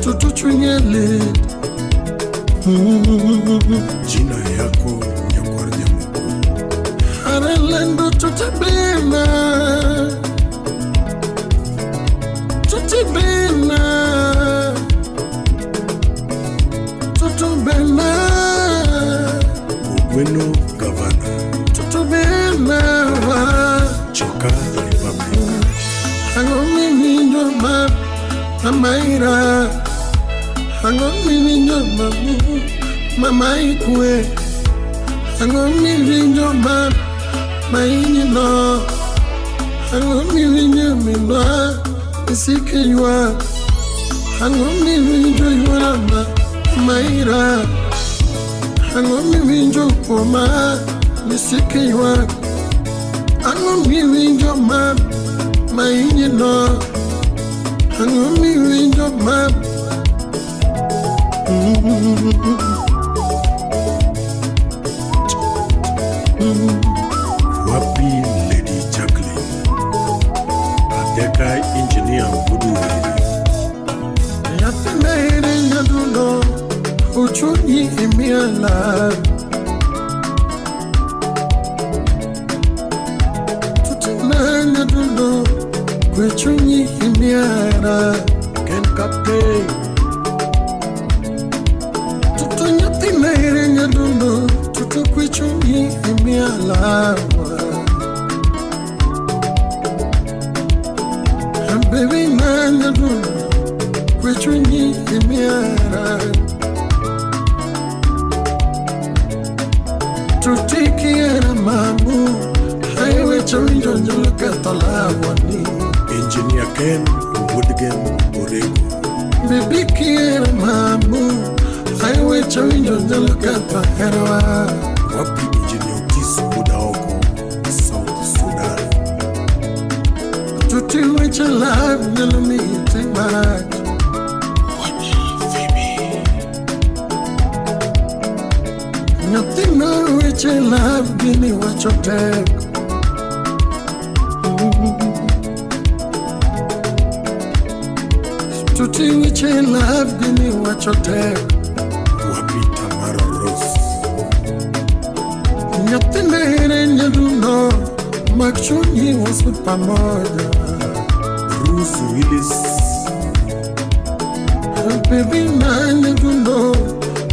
[SPEAKER 3] Tutu chunye lit.
[SPEAKER 8] Jina yako Nyakwar Nyamoko.
[SPEAKER 3] Arelendo tutibina, tutibina, tutubena,
[SPEAKER 8] Ogweno Gavana.
[SPEAKER 3] Tutubena.
[SPEAKER 8] Choka Republic.
[SPEAKER 3] Ang'o miwinjo ma mamaira? Ang'o miwinjo ma mama ikwe? Ang'o miwinjo ma mainyino? Ang'o miwinjo minwa isike ywak? Ang'o miwinjo ywara ma maira? Ang'o miwinjo kuoma misike ywak? Ang'o miwinjo ma mainyino? Ang'o miwinjo ma
[SPEAKER 8] Wapi Lady Jacqueline. Adeka Engineer Wudu Wili.
[SPEAKER 3] Nyathina ere nyadundo ochunyi imiela. Tutina nyadundo kwe chunyi imiera.
[SPEAKER 8] Ken Captain.
[SPEAKER 3] Tutu nyathina ere nyadundo tutu kwe chunyi imiela. Baby na nyadundo kwe chunyi imiera. Tutikiera mamu aiweche winjo nyalo ketho lawani.
[SPEAKER 8] Engineer Ken Woodgen Orego.
[SPEAKER 3] Baby kiera mamu aiweche winjo nyalo ketho herawa.
[SPEAKER 8] Wapi Engineer Otis Budaoko. South Sudan.
[SPEAKER 3] Tuti weche love nyalo miyi tim marach. Nyathina weche love gini wacho tek. Tuti weche love gini wacho tek.
[SPEAKER 8] Wapi Tamara Rose.
[SPEAKER 3] Nyathina ere nyadundo mak chunyi wasud pamoja.
[SPEAKER 8] Bruce Willis.
[SPEAKER 3] Baby na nyadundo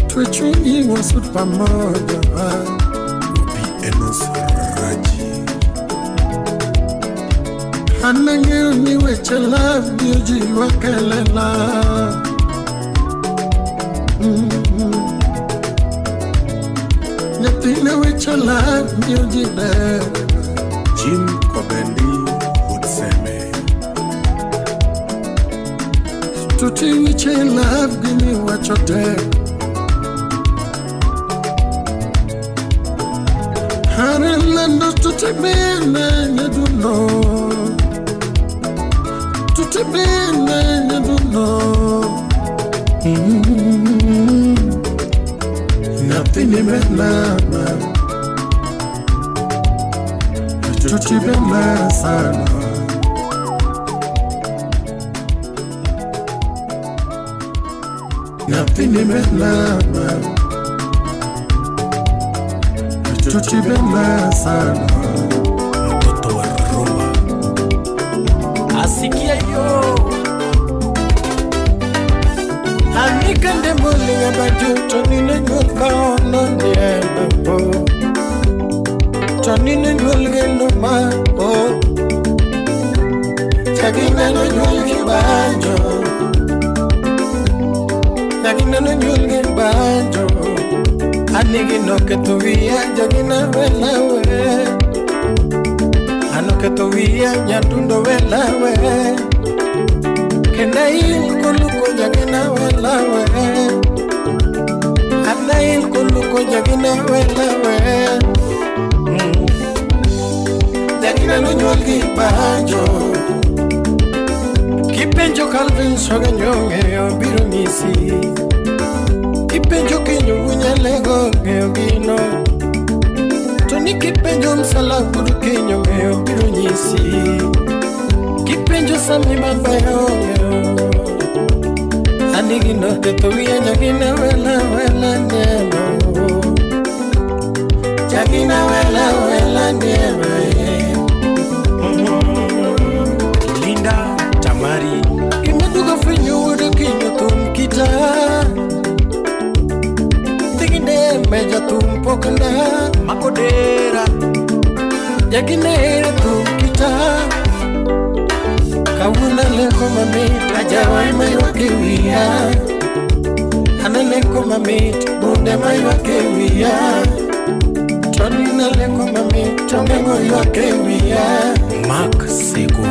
[SPEAKER 3] twe chunyi wasud pamoja.
[SPEAKER 8] Wapi Enos Raji.
[SPEAKER 3] An ang'eyo ni weche love miyo ji ywak e lela. Nyathina weche love miyo ji ber.
[SPEAKER 8] Jim Kobendi Wudseme.
[SPEAKER 3] Tuti weche love gini wacho tek. Harelando tutibina nyadundo. Tutibina nyadundo. Nyathini berna ma Tuti berna sana. Nyathini berna Chuchi berna sana.
[SPEAKER 2] Mtoto wa rumba asikia yo.
[SPEAKER 3] Anikande molinga baju tonine nyuol ka ono niembo Tonine nyuol gendo ma o Jagina no nyuol gi banjo. Jagina no nyuol gi banjo. Anigi no ketho wiya jagina wela we. Ano ketho wiya nyadundo wela we. Kenda il koluko jagina wela we. Ana il koluko jagina wela we. Jagina no nyuol gi banjo. Kipenjo Calvin Soga ng'eyo biro nyisi. Kipenjo Kinyo Wunyalego ng'eyo gino. To ni kipenjo Msala Kudu Kinyo ng'eyo biro nyisi. Kipenjo Sami Babayo ng'eyo. Anigi no ketho wiya jagina wela wela neno. Jagina wela wela neno.
[SPEAKER 2] Linda Tamari.
[SPEAKER 3] Gimadugo fwenyo wuod Okinyo thum kita. Tigine meja thum pokna.
[SPEAKER 2] Makodera.
[SPEAKER 3] Jagina ere thum kita. Kawuono aleko mamit ajawa ema ywak e wiya. An aleko mamit bunde ma ywak e wiya. To nina aleko mamit to ong'eng'o ywak e wiya.
[SPEAKER 2] Mark Sego.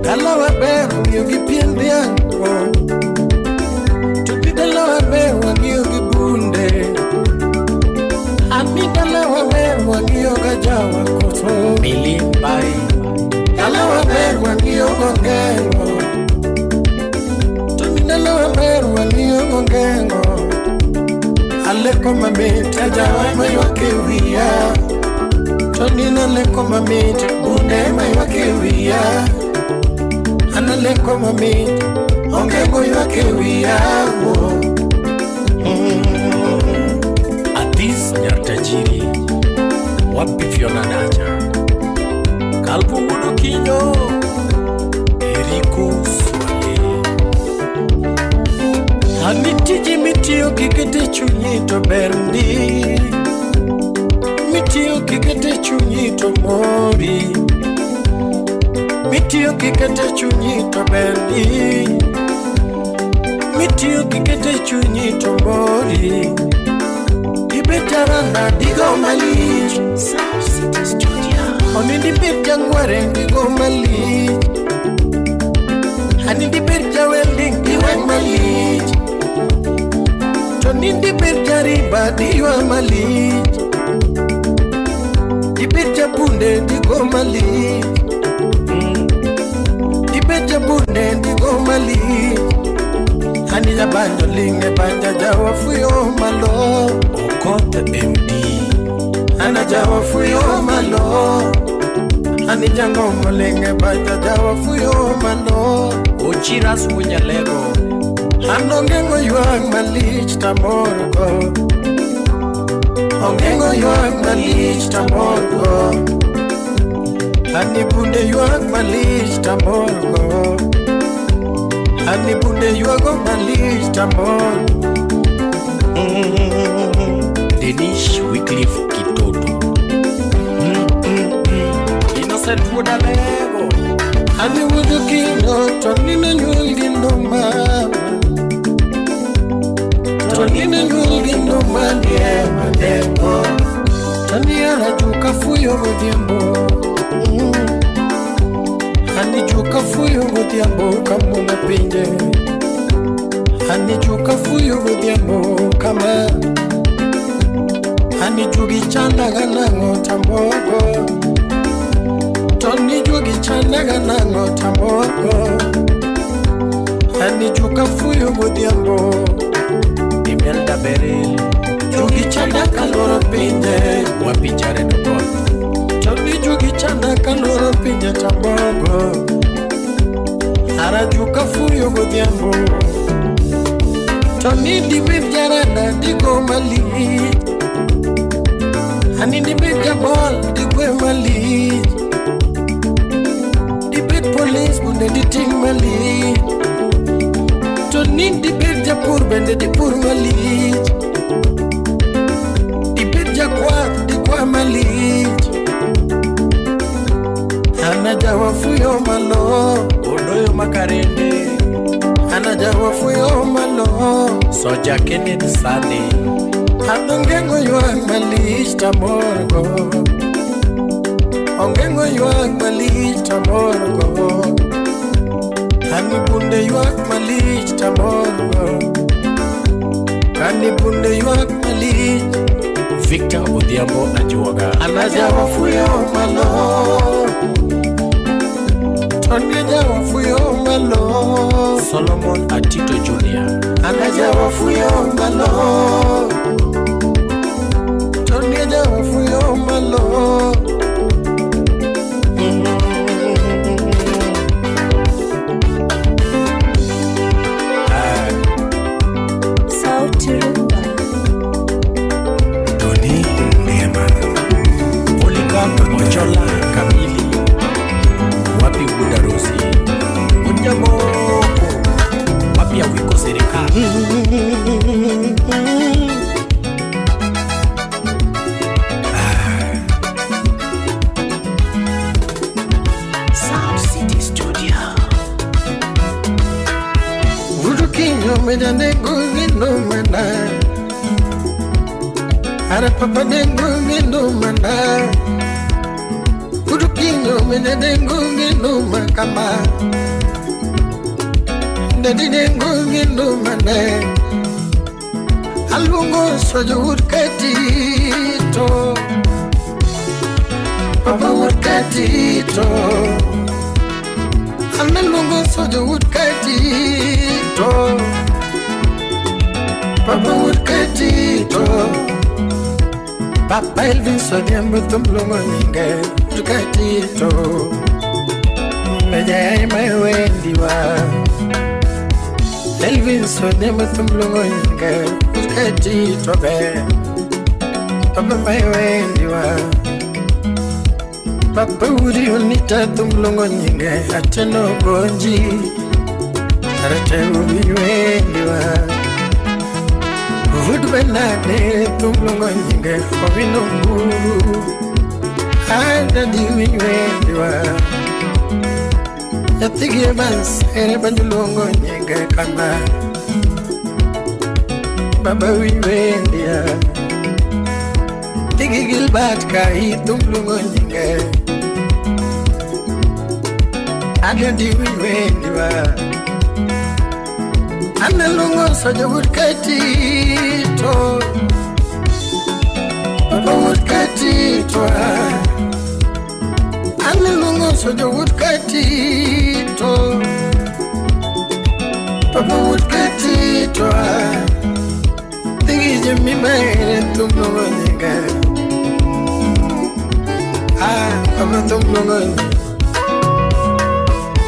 [SPEAKER 3] Dalawa ber ng'iyo gi pien dhiang' To gi dalawa ber wang'iyo gi bunde. Ani dalawa ber wang'iyo ga jawa koso.
[SPEAKER 2] Milimbai.
[SPEAKER 3] Dalawa ber wang'iyo gongeng'o. To ni dalawa ber wang'iyo gongeng'o. Aleko mamit ajawa ema ywak e wiya. To nina aleko mamit bunde ema ywak e wiya. An aleko mamit ongeng'o ywak e wiya.
[SPEAKER 2] Atis Nyartajiri. Wapi Fiona Dacha. Kalpo wuod Okinyo. Eriko Swale.
[SPEAKER 3] Ani tiji mitiyo kikete chunyi to ber ndi. Mitiyo kikete chunyi to mori. Mitiyo kikete chunyi to ber ndi. Mitiyo kikete chunyi to mori. Dibet jaranda digo malich.
[SPEAKER 4] Sound City Studio.
[SPEAKER 3] Oni dibet jangware digo malich. Ani dibet jawelding diwang malich. To ni dibet jariba diywa malich. Dibet japunde digo malich. Dibet jabunde digo malich. Ani jabanjo linge banja jawa fuyo malo.
[SPEAKER 2] Okoth MD.
[SPEAKER 3] Ana jawa fuyo malo. Ani jangomo linge banja jawa fuyo malo.
[SPEAKER 2] Ochiras Wunyalego.
[SPEAKER 3] An ong'eng'o ywak malich tamorgo. Ong'eng'o ywak malich tamorgo. Ani bunde ywak malich tamorgo. Ani bunde ywago malich tamor.
[SPEAKER 2] Denish Wycliffe Kitoto. Innocent Wuodalego.
[SPEAKER 3] Ani wuod Okinyo to nine nyuol gi nduma. To nine nyuol gi nduma ndiema ndembo. To ni arajuka fuyo godhiambo. Ani juka fuyo godhiambo kamuomo pinje. Ani juka fuyo godhiambo kama. Ani jugi chandaga nang'o tamorgo. To ni jugi chandaga nang'o tamorgo. Ani juka fuyo godhiambo.
[SPEAKER 2] Imelda Beril.
[SPEAKER 3] Jugi chanda kaluoro pinje.
[SPEAKER 2] Wapi Jared Okoth.
[SPEAKER 3] To ni jugi chanda kaluoro pinje tamorgo. Ara juka fuyo godhiambo. To ni dibed jarada digo malich. Ani dibed jabol digwe malich. Dibed polis bunde diting malich. To ni dibed japur bende dipur malich. Dibed jakwath dikwa malich. Ana jawafuyo malo.
[SPEAKER 5] Odoyo Makarende.
[SPEAKER 3] Ana jawafuyo malo.
[SPEAKER 5] Soja Kenneth Sane.
[SPEAKER 3] Anongengo ywak malich tamorgo. Ongengo ywak malich tamorgo. Ani bunde ywak malich tamorgo. Ani bunde ywak malich.
[SPEAKER 5] Victor Odhiambo Ajuoga.
[SPEAKER 3] Ana jawafuyo malo. Tone jawafuyo malo.
[SPEAKER 5] Solomon Atito Jr.
[SPEAKER 3] Ana jawafuyo malo. Tone jawafuyo malo.
[SPEAKER 4] Sauti Rumba.
[SPEAKER 8] Tony Ndiema.
[SPEAKER 5] Polycarp Ochola Kamili. Wapi Budarusi. Ojamoko. Wapi Awiko Serikali.
[SPEAKER 4] Sound City Studio.
[SPEAKER 3] Vurukinyo mejane gugino mana. Ara papa dengu gino mana. Vurukinyo mejane gugino makama. Dadi dengu gino mana. Alungo sojo urkatito. Papa urkatito. Analungo sojo urkatito. Papa urkatito. Papa Elvis Odhiambo thumlungo nyinge urkatito. Meja mawendiwa. Elvis Odhiambo thumlungo nyinge urkatito be. Papa mawendiwa. Papa uri onita thumlungo nyinge ateno gonji. Arate ubiwendiwa. Vud benade thumlungo nyinge owino guru. Ada diwendiwa. Nyathigi Evans ere banjuluongo nyinge kama. Baba wiwendia. Tigi Gilbert ka ithumlungo nyinge. Ada diwendiwa. Analungo sojo urkatito. Papa urkatito. Analungo sojo urkatito. Papa urkatito. Tigi jemi maere thumlungo nyinge. Ah, papa thumlungo nyinge.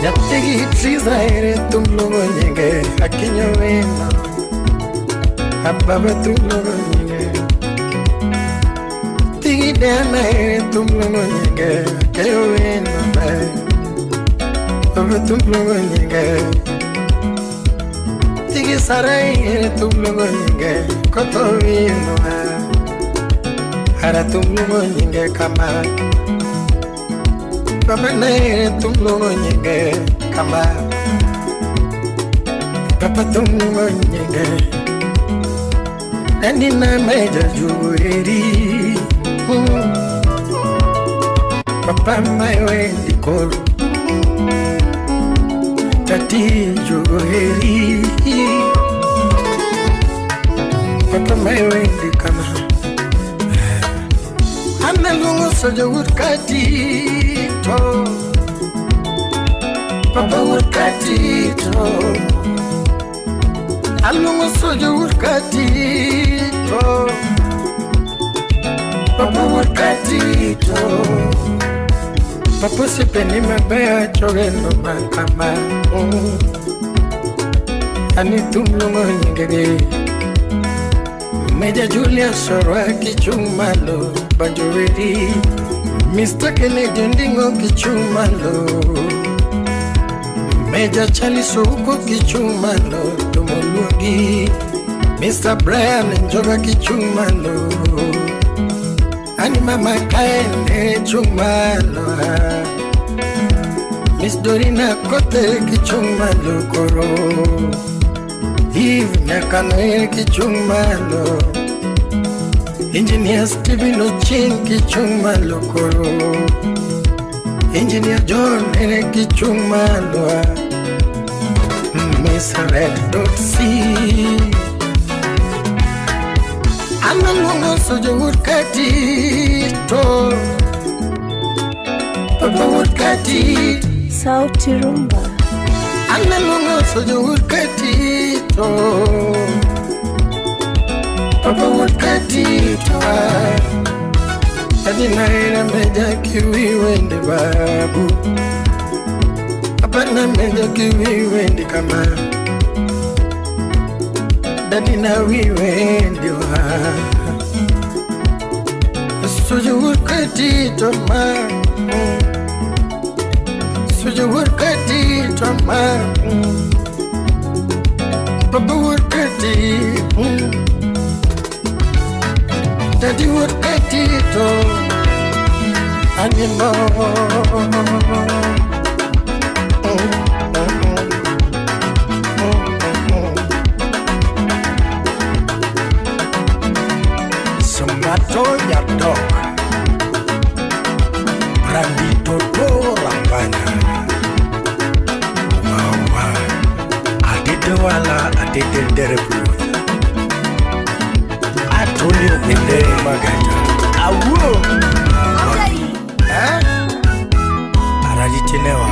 [SPEAKER 3] Nyathigi Triza ere thumlungo nyinge akinyo wino. Ababa thumlungo nyinge. Tigi Diana ere thumlungo nyinge akeyo wino be. Baba thumlungo nyinge. Tigi Sarai ere thumlungo nyinge koto wino. Ara thumlungo nyinge kama. Papa ne thumlungo nyinge kama. Papa thumlungo nyinge. Nani na meja jueri. Papa mawendi koro. Tati jueri. Papa mawendi kama. Analungo sojo urkatito. Papa urkatito. Alungo sojo urkatito. Papa urkatito. Papa sipeni mabaya chogeno makama. Ani thum luongo nyingegi. Meja Julius orwaki chung' malo banjo weri. Mr. Kennedy Ondingo gichung' malo. Meja Charlie Soko gichung' malo tumoluongi. Mr. Brian Njoga gichung' malo. Ani mama kaende chung' malo. Miss Dorina Kote gichung' malo koro. Eve Nyakanoel gichung' malo. Engineer Stephen Ochieng gichung' malo koro. Engineer John ene gichung' malo. Miss Red Dot C. Analuongo Sojo wuod Katito. Papa wuod Katito.
[SPEAKER 4] Sauti Rumba.
[SPEAKER 3] Analuongo Sojo wuod Katito. Papa wuod Katito. Adi naira meja kiwi wende babu. Papa na meja kiwi wende kama. Dadi na wi wende wa. Sojo wuod Katito ma. Sojo wuod Katito ma. Papa wuod Katito. Daddy wuod Katito. Animo.
[SPEAKER 8] Sumbato Nyardok Brandi Toto Rambanya Wawa Adedewala Adedenderebu Antonio Wende Magata Awo Eh? Arajitinewa.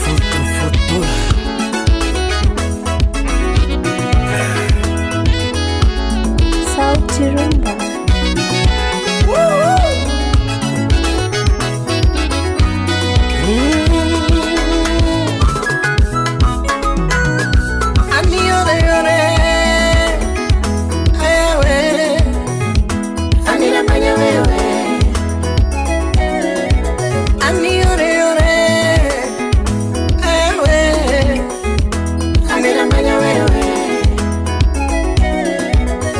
[SPEAKER 8] Futu futu.
[SPEAKER 4] Sauti Rumba.
[SPEAKER 3] Ani ore ore, ewe. Ani namanya wewe. Ani ore ore, ewe. Ani namanya wewe.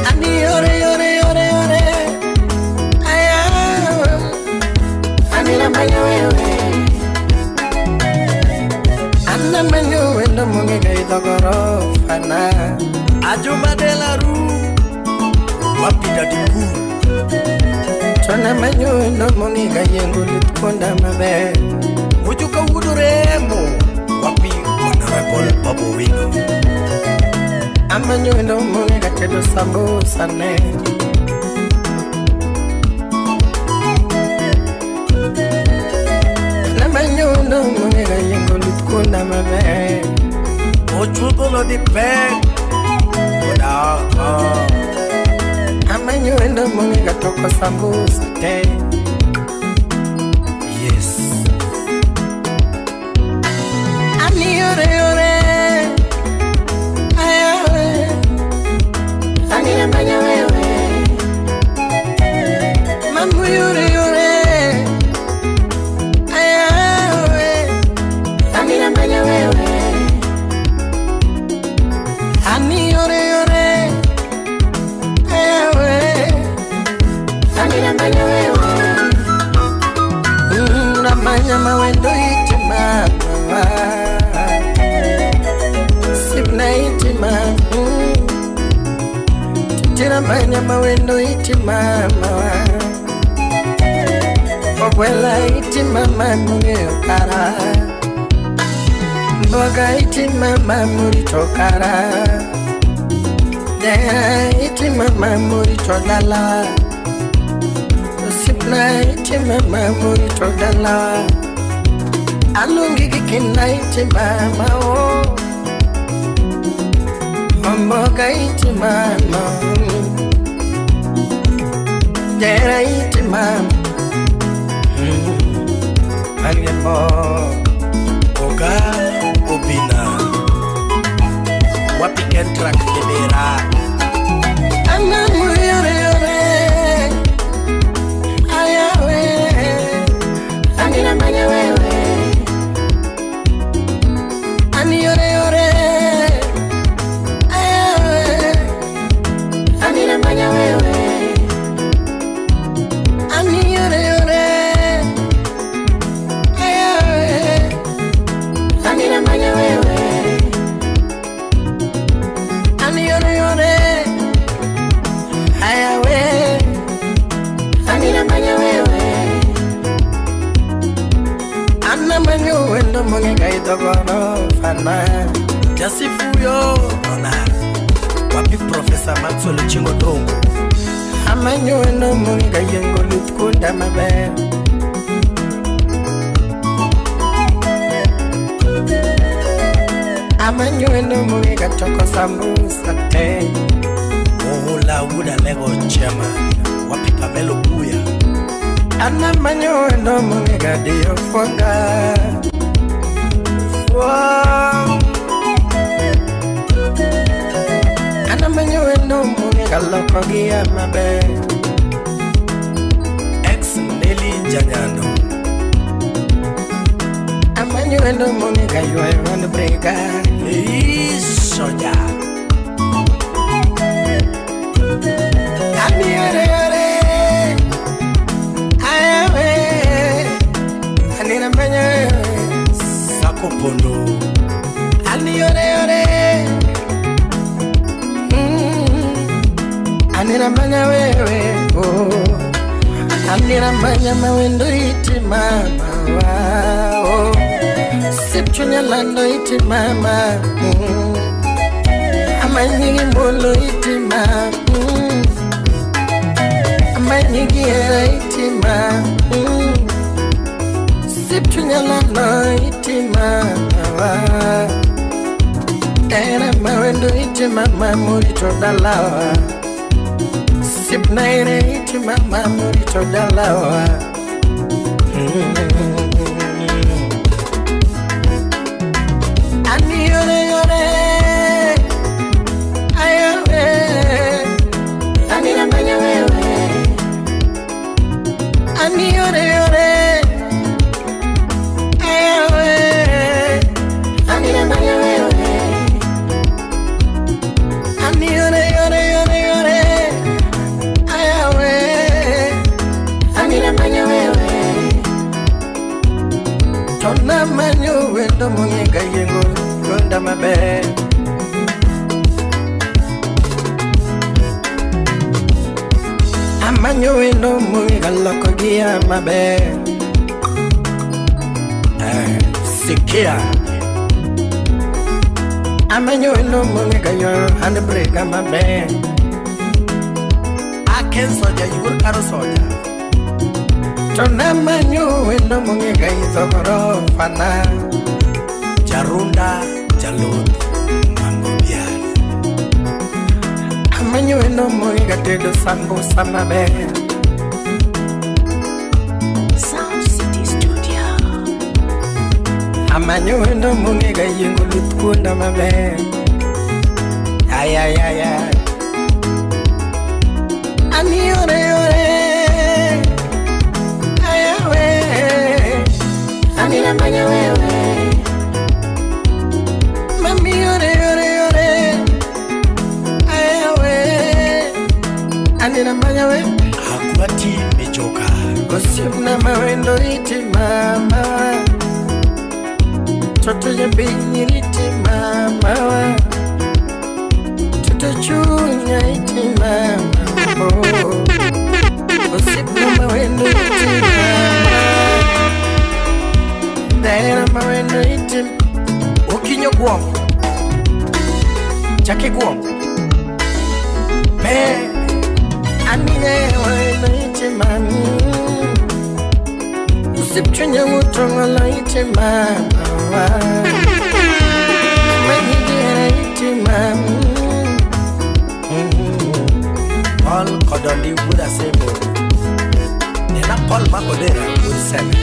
[SPEAKER 3] Ani ore ore ore ore, ewe. Ani namanya wewe. Anna manyo wendo mungi gai fana.
[SPEAKER 8] Ajuma de la Rue Wapida Diku
[SPEAKER 3] Tona manyo wendo mungi gai yengulit konda maber.
[SPEAKER 8] Mujuka Wuduremo Wapi Honorable Babu Wino.
[SPEAKER 3] Amanyo wendo mungi gatedo sambusa ne. Namanyo wendo mungi gai yengulit konda maber.
[SPEAKER 8] Ochudo di pek Odaka.
[SPEAKER 3] Amanyo wendo mungi gatoko sambusa te.
[SPEAKER 8] Yes.
[SPEAKER 3] Ani ore ore, ayawe. Ani namanya wewe. Mamu yore yore, ayawe. Ani namanya wewe. Ani ore ore, ayawe. Ani namanya wewe. Namanya mawendo iti mama. Sibna iti mama. Tiramanya mawendo iti mama. Ogwela iti mama mungeo kara. Mboga iti mama murito kara. Dea iti mama murito dala. Sipna iti mama murito dala. Alungi kikina iti mama o. Mboga iti mama. Jera iti mama Ange mo
[SPEAKER 5] Oga Obina Wapi Kentrak Kibera
[SPEAKER 3] Anamu yore yore Ayawe Anina manya wewe Ani yore yore Ayawe Anina manya wewe Ani yore yore Ayawe Anina manya wewe Ani yore yore Ayawe Anina manya wewe Ana manyo wendo monge kaito kono fana
[SPEAKER 5] Jasifuyo Ona Wapi Professor Maxwell Chingo Dongo
[SPEAKER 3] Amanyo wendo monge kayengo lutkunda maber Amanyo wendo monge katoko sambusa te
[SPEAKER 5] Ola Wuda Lego Chairman Wapi Pamelo Buya
[SPEAKER 3] Ana manyo wendo monge kadiyo fwanga Fwang Ana manyo wendo monge kaloko gia maber
[SPEAKER 5] Ex Nelly Janyando
[SPEAKER 3] Amanyo wendo monge kaywayo handbrake
[SPEAKER 5] Ei Soja
[SPEAKER 3] Ani yore yore Ayawe Ani namanya wewe
[SPEAKER 5] Sako Pondo
[SPEAKER 3] Ani yore yore Ani namanya wewe oh. Ani namanya mawendo iti mama oh. Sipchunya lando iti mama Amanyigi mbolo iti mama Amanyigi era iti mama Sipchunya lando iti mama Era mawendo iti mama murito dalawa Sipnaire iti mama murito dalawa Ani yore yore Ayawe Ani namanya wewe Ani yore yore Ayawe Ani namanya wewe Ani yore yore yore yore Ayawe Ani namanya wewe Tona manyo wendo monge kayengo Konda maber Amanyo wendo monge kaloko gia maber
[SPEAKER 5] Sikia
[SPEAKER 3] Amanyo wendo monge kayo handbrake maber
[SPEAKER 5] Aken Soja Yuor Karo Soja
[SPEAKER 3] Tona manyo wendo monge kaitho goro fana
[SPEAKER 5] Jarunda Jalot Mango Bial
[SPEAKER 3] Amanyo wendo monge katedo sambusa maber
[SPEAKER 4] Sound City Studio.
[SPEAKER 3] Amanyo wendo monge kayengo lutkunda maber Ay ay ay ay Ani yore yore Ayawe Ani namanya wewe Mami yore yore yore Ayawe Ani namanya wewe
[SPEAKER 5] Hakuati Mijoka
[SPEAKER 3] Osiepna mawendo iti mama Toto ya piny iti mama Toto chunya iti mama oh. Osiepna mawendo iti mama Dera mawendo iti
[SPEAKER 5] Okinyo Guom Chaki Guom Me
[SPEAKER 3] Anine wendo iti mami Usipchunya utongolo iti mama Manyigira iti mami
[SPEAKER 5] Paul Kodondi Wuda Sebo Paul Makodera Wuod Seme.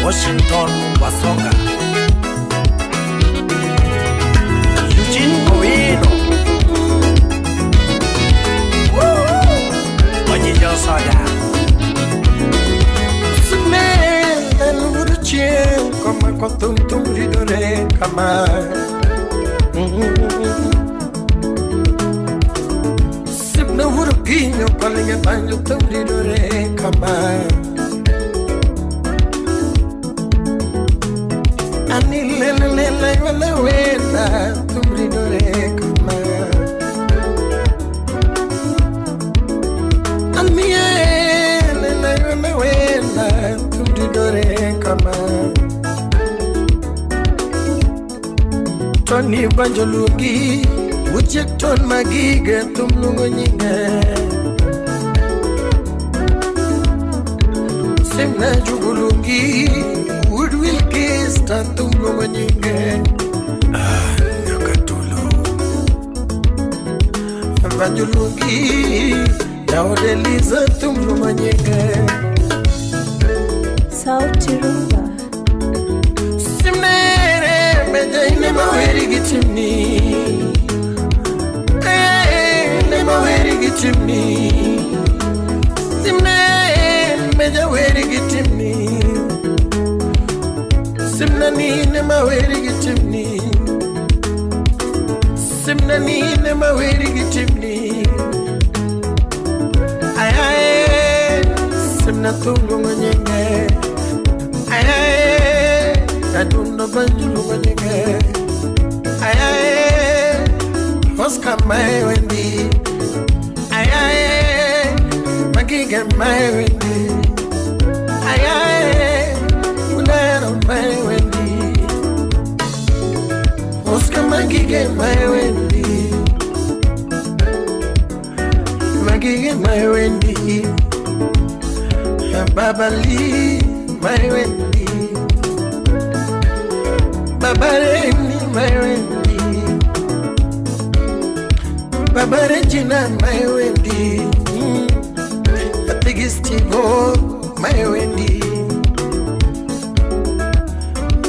[SPEAKER 5] Washington Wasonga. Eugene Owino. Ojinjo Soja.
[SPEAKER 3] Chieng' komako thum thum ridore kama. Sibna wuro pinyo kolinge banjo thum ridore kama. Ani lele lele wala wela thum ridore kama. Ani lele wala wela thum ridore kama. Tony banjo lugi uchiek ton magige thum luongo nyinge. Simna jugulugi wood will kiss ta thum luongo nyinge.
[SPEAKER 8] Nyakatulo.
[SPEAKER 3] Banjo lugi jaode Liza thum luongo nyinge.
[SPEAKER 4] Sauti Rumba.
[SPEAKER 3] Simnere mejaine maweri gi timni. Ne maweri gi timni. Simne meja weri gi timni. Simna ni ne maweri gi timni. Simna ni ne maweri gi timni. Ay ay simna thum luongo nyinge. Ay ay adundo banjo luongo nyinge. Ay ay Oscar my Wendy. Ay ay Magige my Wendy. Ay ay Unero my Wendy. Oscar Magige my Wendy. Magige my Wendy. Baba Lee my Wendy. Baba Reni my Wendy. Baba Regina my Wendy. Atigi Steve my Wendy.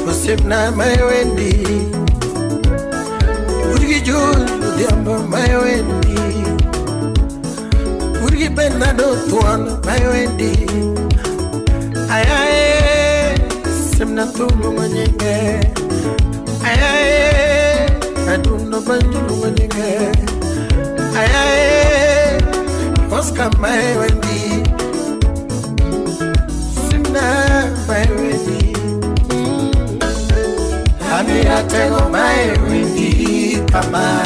[SPEAKER 3] Osipna my Wendy. Urgi Jules Odhiambo my Wendy. Urgi Bernardo Thuon my Wendy. Ay ay simna thum luongo nyinge. Ay ay adundo banjo luongo nyinge. Ay ay Oscar my Wendy. Simna my Wendy. Amira tego my Wendy kama.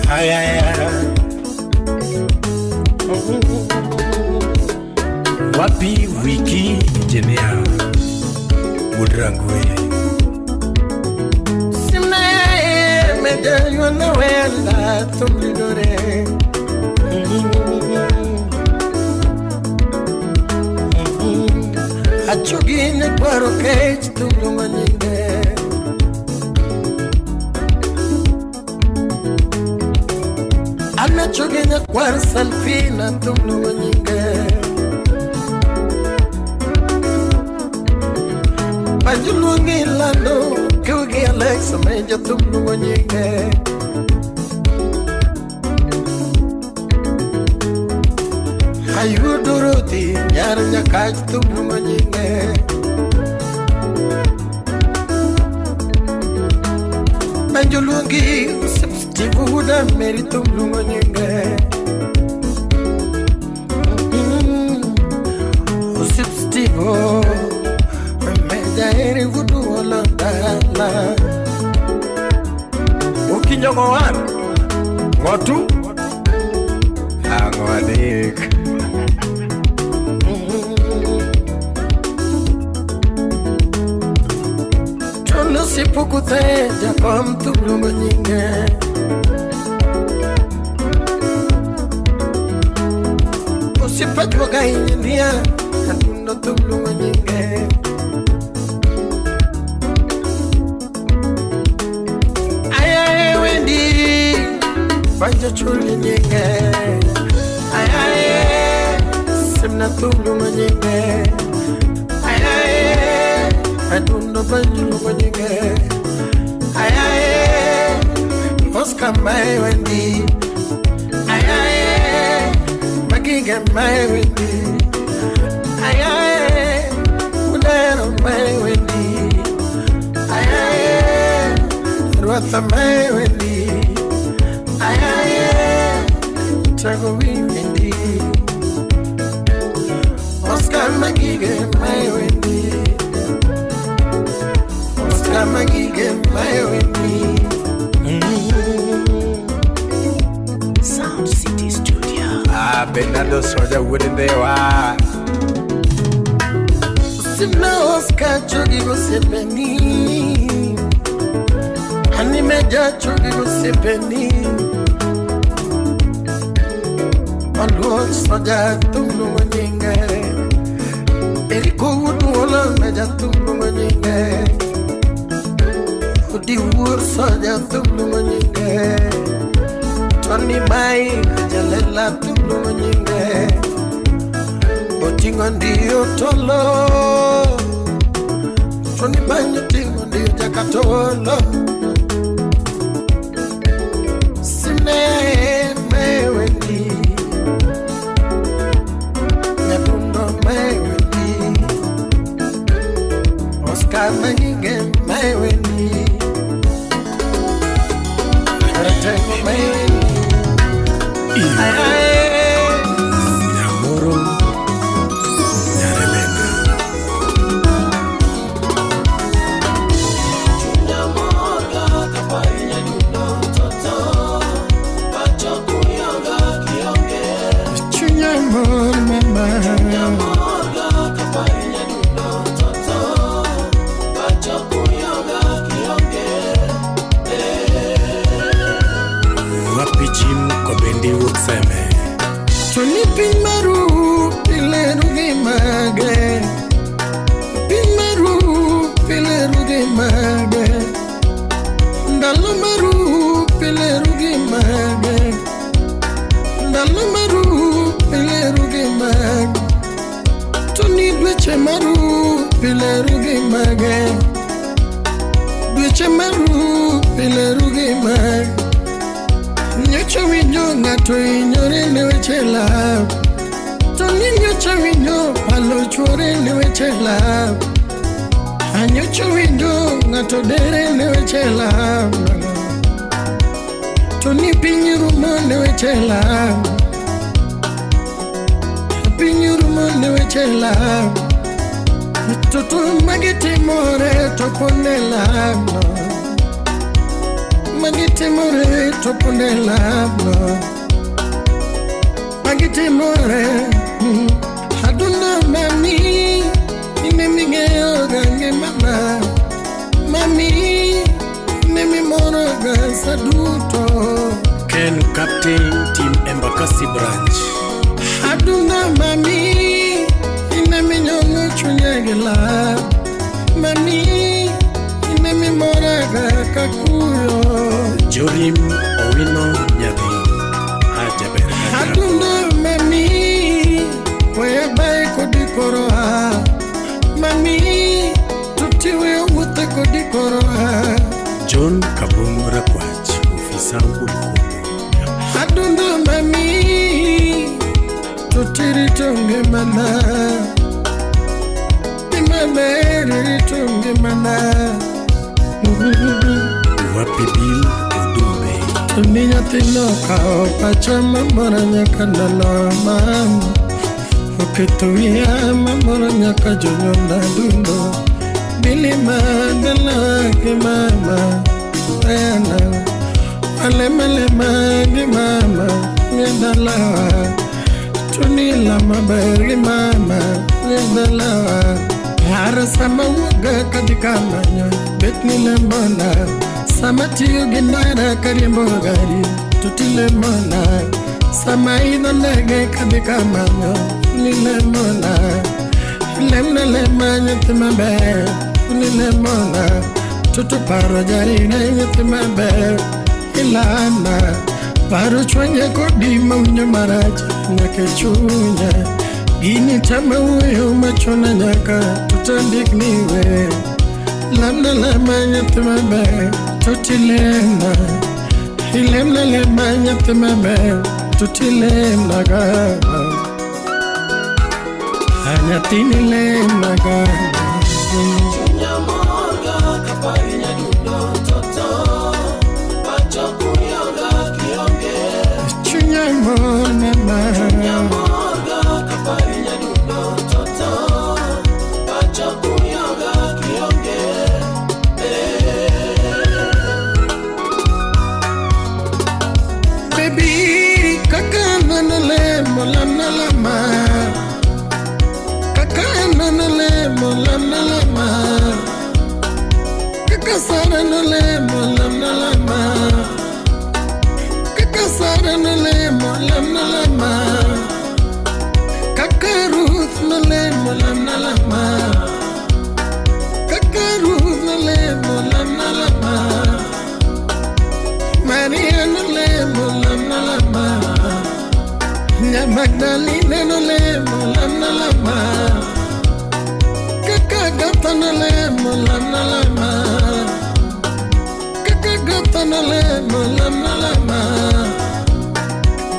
[SPEAKER 3] Ay ay ay.
[SPEAKER 8] Wapi Wiki Engineer Wuod Rangwe.
[SPEAKER 3] Simna meja yuana wela thum ridore. Achugi nyakwaro kech thum luongo nyinge. An achugi nyakwar Salfina thum luongo nyinge. Banjo luongi Lando kiwgi Alexa meja thum luongo nyinge. Ayudo Ruthi nyar Nyakach thum luongo nyinge. Banjo luongi Steve Wuod Mary thum luongo nyinge. Osip Steve meja eri wuod Olodala.
[SPEAKER 8] Okinyogo wan ng'otu ang'o adek.
[SPEAKER 3] Tono sipukuthe jakom thum luongo nyinge. Osipajwoga injinia adundo thum luongo nyinge. Ay ay Wendy banjo chuli nyinge. Diana thum luongo nyinge. Ayaye, Adundo Banjo luongo nyinge. Ayaye, Oscar mae wendi. Ayaye, Magige mae wendi. Ayaye, Udero mae wendi. Ayaye, Ruatha mae wendi. Ayaye, Chago wendi. Oscar Magige mae wendi. Oscar Magige mae wendi.
[SPEAKER 4] Sound City Studio.
[SPEAKER 8] Ah, Bernardo Soja wuod Ndhewa.
[SPEAKER 3] Sina Oscar chogi gosiepeni. Ani meja chogi gosiepeni. Oluoch soja thum luongo nyinge. Eriko wuod Muolo meja thum luongo nyinge. Odi wuor soja thum luongo nyinge. Tony Mike Jalela thum luongo nyinge. Oting'o ndio tolo. Tony Banyo ting'o ndio jakatolo. Sine mewendi. Nyadundo mewendi. Oscar Magige mewendi. Ratengo mewendi. Ayaye.
[SPEAKER 8] Nyamoro Nyarelena.
[SPEAKER 3] Chunya mor mama.
[SPEAKER 8] Wapi Jim Kobendi wuod Seme.
[SPEAKER 3] To ni piny maru pileru gi mage. Piny maru pileru gi mage. Ndalo maru pileru gi mage. Ndalo maru pileru gi mage. To ni dweche maru pileru gi mage. Dweche maru pileru gi mage. Nyocha winjo ng'ato hinyore ne weche love. To ni nyocha winjo palo chuore ne weche love. Anyocha winjo ng'ato dere ne weche love. To ni piny rumo ne weche love. Piny rumo ne weche love. To magi timore to pone love. Magi timore to pone love. Magi timore. Adundo mami. Ine ming'eyo ga ngimana. Mami. Ine mimoro ga sa duto.
[SPEAKER 8] Ken Captain Team Embakasi Branch.
[SPEAKER 3] Adundo mami. Ine minyong'o chunya gi love. Mami. Ine mimora ga kakuyo.
[SPEAKER 8] Jorim Owino Nyadhi. Ajaber kaka.
[SPEAKER 3] Adundo mami. Weya bae kodi koro a. Mami. Tutiwe wuothe kodi koro a.
[SPEAKER 8] John Kabung Rakwach. Ofisa wuod Kombo.
[SPEAKER 3] Adundo mami. Tutirito ngimana. Imaber rito ngimana.
[SPEAKER 8] Wapi Bill Odumbe.
[SPEAKER 3] To ni nyathino okawo pacha mamora nyaka ndalo mama. Oketo wiya mamoro nyaka jonyuolna dundo. Bilima dala gi mama Diana. Alemalema gi mama nie dalawa. Tunila maber gi mama nie dalawa. Haro sama wuoga kadhi kamanyo bet ni lemona. Sama tiyo gi ndara kariembo gari to tilemona. Sama idho ndege kadhi kamanyo nilemona. Lemna lema nyathi maber nilemona. Toto paro jarine nyathi maber ilana. Paro chwanye kodi mawinjo marach nyaka e chunya. Gini tama wuoyo machona nyaka tutandik ni we. Lamna lama nyathi maber totilemna. Ilemna lema nyathi maber totilemna ga. Nyathini lemna ga. Chunya mor mama. Baby, kaka nanalemo lamna lama. Kaka nanalemo lamna lama. Kaka sara nalemo lamna lama. Kaka sara nalemo lamna lama. Kaka Ruth nalemo lamna lama. Kaka Ruth nalemo lamna lama. Maria nalemo lamna lama. Nya Magdalena nalemo lamna lama. Kaka Gata nalemo lamna lama. Kaka Gata nalemo lamna lama.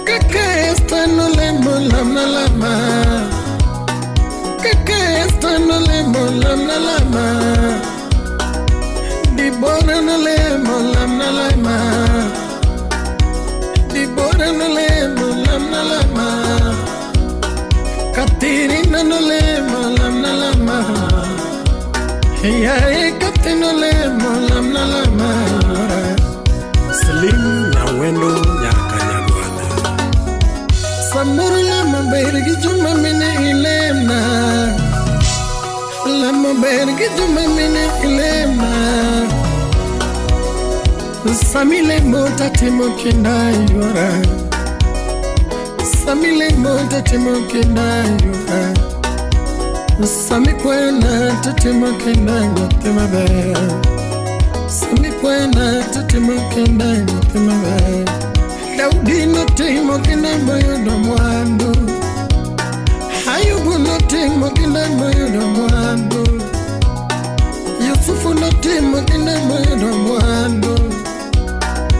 [SPEAKER 3] Kaka Esther nalemo lamna lama. Kaka Esther nalemo lamna lama. Dibora nalemo lamna lama. Dibora nalemo lamna lama. Katirina nalemo lamna lama. Yae katino lemo lamna lama.
[SPEAKER 8] Slim Nyawendo Nyakanyagwala.
[SPEAKER 3] Samoro lama ber gi joma mine ilemna. Lama ber gi joma mine ilemna. Sami lemo tatimo kinda yuora. Sami lemo tatimo kinda yuora. Sami kwena tatimo kinda nyathi maber. Sami kwena tatimo kinda nyathi maber. Daudi notimo kinda moyudo mwandu. Ayubu notimo kinda moyudo mwandu. Yusufu notimo kinda moyudo mwandu.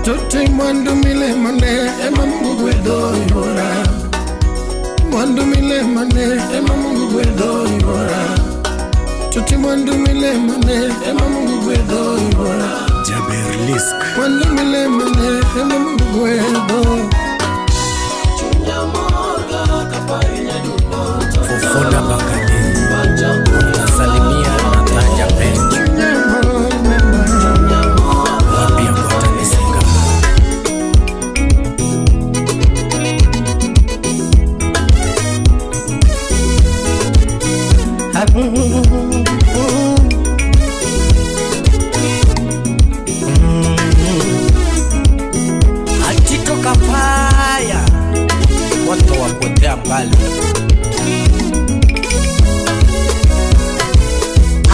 [SPEAKER 3] Toti mwandu milemone ema Mungu gwedho yuora. Mwandu milemone ema Mungu gwedho yuora. Toti mwandu milemone ema Mungu gwedho yuora.
[SPEAKER 8] Jaber Lisk.
[SPEAKER 3] Mwandu milemone ema Mungu gwedho.
[SPEAKER 5] Fofona Bakali nasalimia Nataja Ben
[SPEAKER 3] Chunya mor mama.
[SPEAKER 5] wapia Gwatanisinga. Atito Kafaya, moto wa kuotea mbali.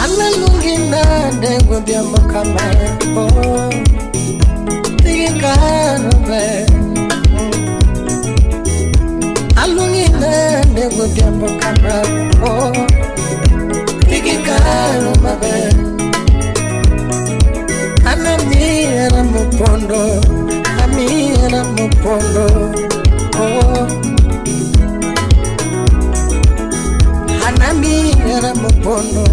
[SPEAKER 3] Analungi nade godhiambo kama oh, Dhigi karo ber. Alungi nade godhiambo kama oh, Dhigi karo maber. Anamiera mopondo, amiera mopondo oh. Anamiera mopondo,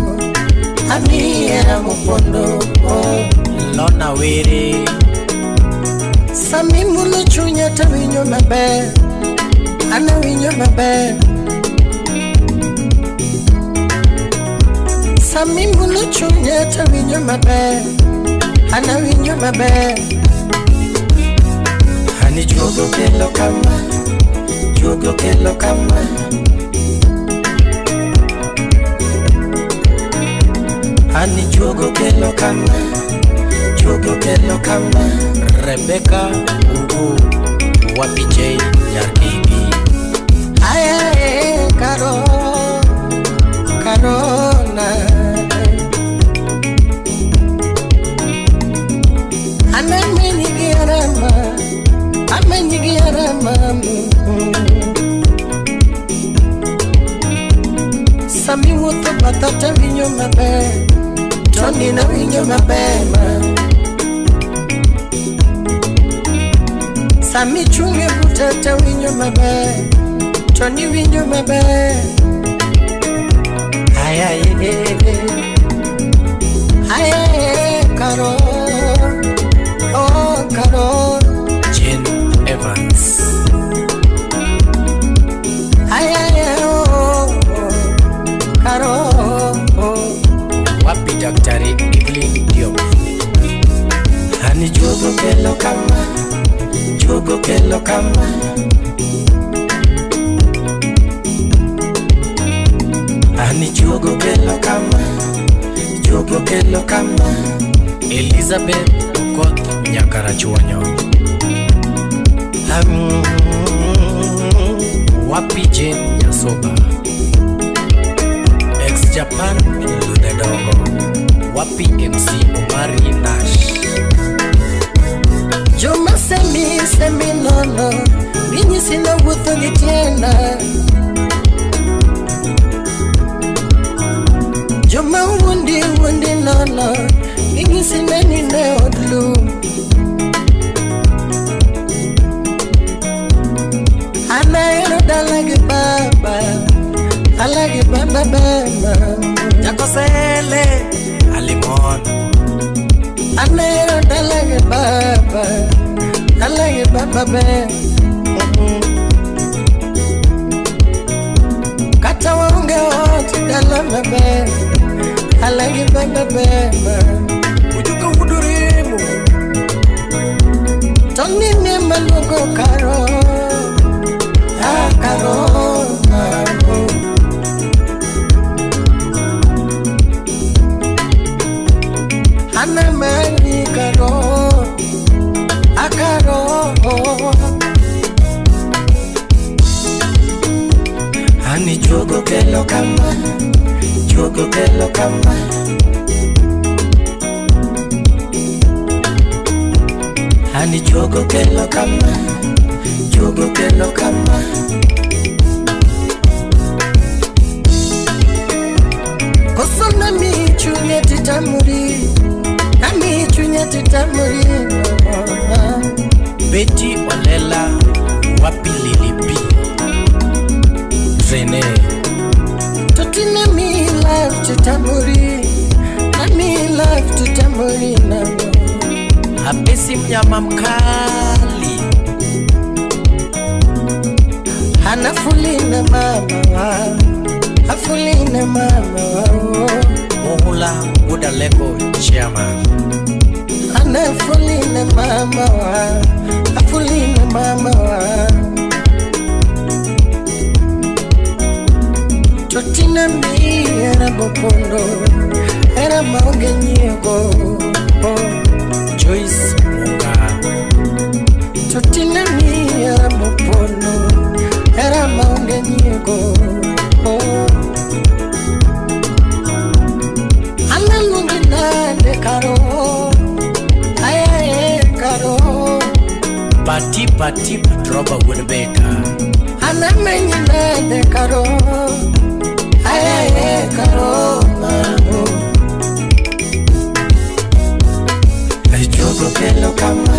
[SPEAKER 3] amiera mopondo oh.
[SPEAKER 5] Lona Were
[SPEAKER 3] Sami mulo chunya tawinjo maber, an awinjo maber. Sami mulo chunya tawinjo maber, an awinjo maber. Hani juogo kelo kama, juogo kelo kama. Hani juogo kelo kama, juogo kelo kama.
[SPEAKER 5] Rebecca Ugu Wapi J Nyarkibi.
[SPEAKER 3] Aye, karo, karona. Anamenyigiarama, amenyigiarama. Sami wuotho batha tawinjo maber, Tony nawinjo maber ma. Sami chung' e buta tawinjo maber, Tony winjo maber. Ay ay ay ay Karo, oh Karo.
[SPEAKER 5] Jane Evans.
[SPEAKER 3] Ay ay oh, Karo.
[SPEAKER 5] Wapi Daktari Evelyn Diop.
[SPEAKER 3] Ani juogo kelo kama, juogo kelo kama. Ani juogo kelo kama, juogo kelo kama.
[SPEAKER 5] Elizabeth Okoth Nyakarachuonyo. Wapi Jane Nyasoba. Ex Japan Ludedongo. Wapi MC Omari Nash.
[SPEAKER 3] Joma semi semi nono, ginyisi nawuotho gi tienda. Joma wuondi wuondi nono, ginyisi neni ne od lum. An ahero dala gi baba, dala gi baba baba.
[SPEAKER 5] Jakosele Alimon.
[SPEAKER 3] An ahero dala gi baba, dala gi baba ber. Kata waonge ot dala maber, dala gi baba ber.
[SPEAKER 5] Ujuka Wuduremo.
[SPEAKER 3] Tony ne maluongo Karo, ah Karo, ah, oh. An amanyi Karo, ah Karo. Ani juogo kelo kama, juogo kelo kama. Ani juogo kelo kama, juogo kelo kama. Koso nami chunye titamuri, nami chunye titamuri.
[SPEAKER 5] Betty Olela. Wapi Lily B. Rene.
[SPEAKER 3] Totine mi life titamuri, nami life titamuri namo.
[SPEAKER 5] Apesi mnyama mkali.
[SPEAKER 3] Anafulina mama wa, afulina mama wa.
[SPEAKER 5] Muhula Budaleko Chairman.
[SPEAKER 3] Anafulina mama wa, afulina mama wa. Totina mi era bopondo, era maonge nyiego.
[SPEAKER 5] Joyce Munga.
[SPEAKER 3] Totina mi era bopondo, era maonge nyiego. Analungi nade Karo, ay ay Karo.
[SPEAKER 5] Pati Pati Droba Woodbeka.
[SPEAKER 3] Anamenyi nade Karo, ay ay Karo. Juogo kelo kama,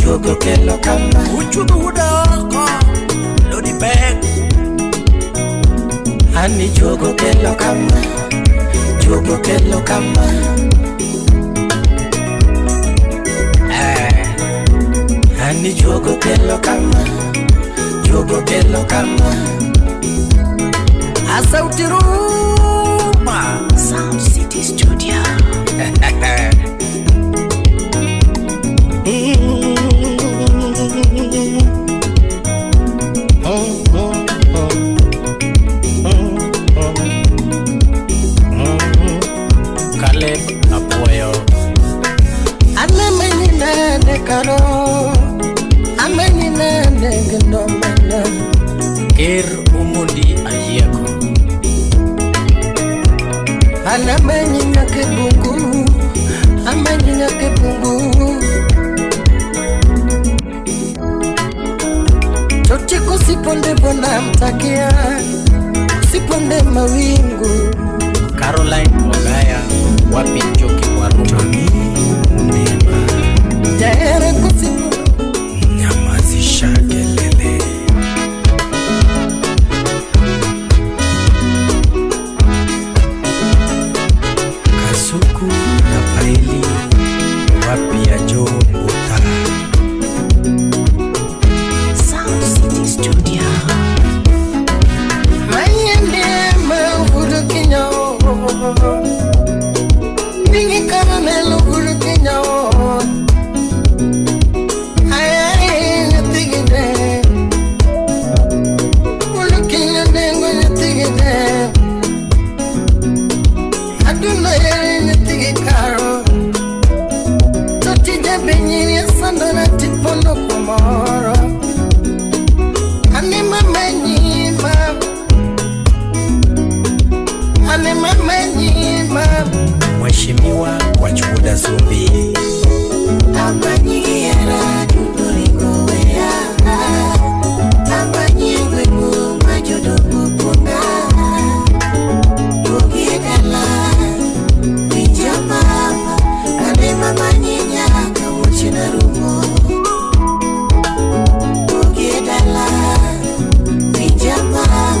[SPEAKER 3] juogo kelo kama.
[SPEAKER 5] Uchugo wudoko Lodi Bek.
[SPEAKER 3] Ani juogo kelo kama, juogo kelo kama. Ani juogo kelo kama, juogo kelo kama.
[SPEAKER 5] Asauti Ruma.
[SPEAKER 4] Sound City Studio.
[SPEAKER 5] Caleb Apoyo.
[SPEAKER 3] Anamenyi nade Karo, amenyi nade gnomana.
[SPEAKER 5] Ker Omondi Ayieko.
[SPEAKER 3] Anamenyi nyake bungu, amenyi nyake bungu. Totiko siponde bona mtakia, siponde ponde mawingu.
[SPEAKER 5] Caroline Ogaya wapi Njoki Mwaruma. Neema
[SPEAKER 3] Jahera kusipu
[SPEAKER 5] nyamazisha kelele. Kasuku Rafaeli wapi ya Jo Mbuta.
[SPEAKER 4] Sound City Studio.
[SPEAKER 3] Mayende mavudu kinyo. Ningi karamelo vudu kinyo. Ay ay nyatigide. Vudu kinyo dengo nyatigide. Aduna yere nyatige karo. Totije benyiri sandona tipondo kumoro. Anima menyima. Anima menyima.
[SPEAKER 5] Mheshimiwa Wachuda Zumbi.
[SPEAKER 6] Amanyiera dunduringowea amanyigwemu majodogopona duogiedala winja mama ane mamanyinya kawuochena rumo duogiedala winja mama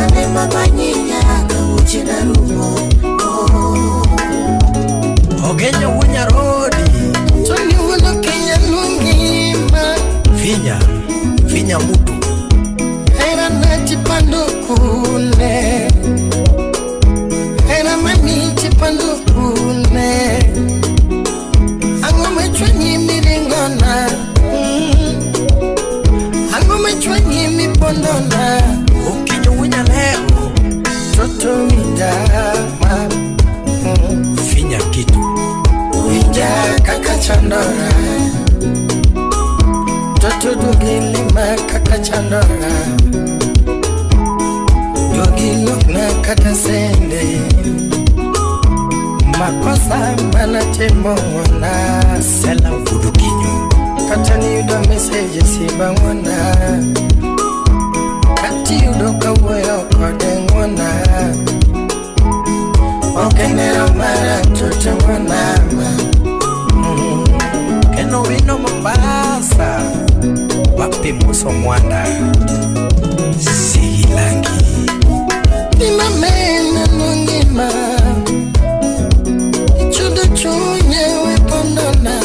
[SPEAKER 6] ane mamanyinya kawuochena rumo oh.
[SPEAKER 5] Ogenyo Wunyarodi.
[SPEAKER 3] Tony wulo Kenya lungima.
[SPEAKER 5] Finya Finya mutu.
[SPEAKER 3] Era na chipando kune. Era mani chipando kune. Angome chwenyi miringona. Angome chwenyi mipondona.
[SPEAKER 5] Okinyo Wunyalego.
[SPEAKER 3] Toto winja ma.
[SPEAKER 5] Finya kitu.
[SPEAKER 3] Winja kaka chandora. Toto dugilima kaka chandora. Dugilokna kata sende. Makosa manatimo ng'wona.
[SPEAKER 5] Sela Wudukinyo.
[SPEAKER 3] Kata niyudo message siba ng'wona. Kati yudo kawuoyo kode ng'wona. Ok en hera mara toto ng'wona.
[SPEAKER 5] Keno wino Mombasa. Wapi Muso Mwanda. Sigilangi.
[SPEAKER 3] Gima mena nongima. Ichudo chunye wepondona.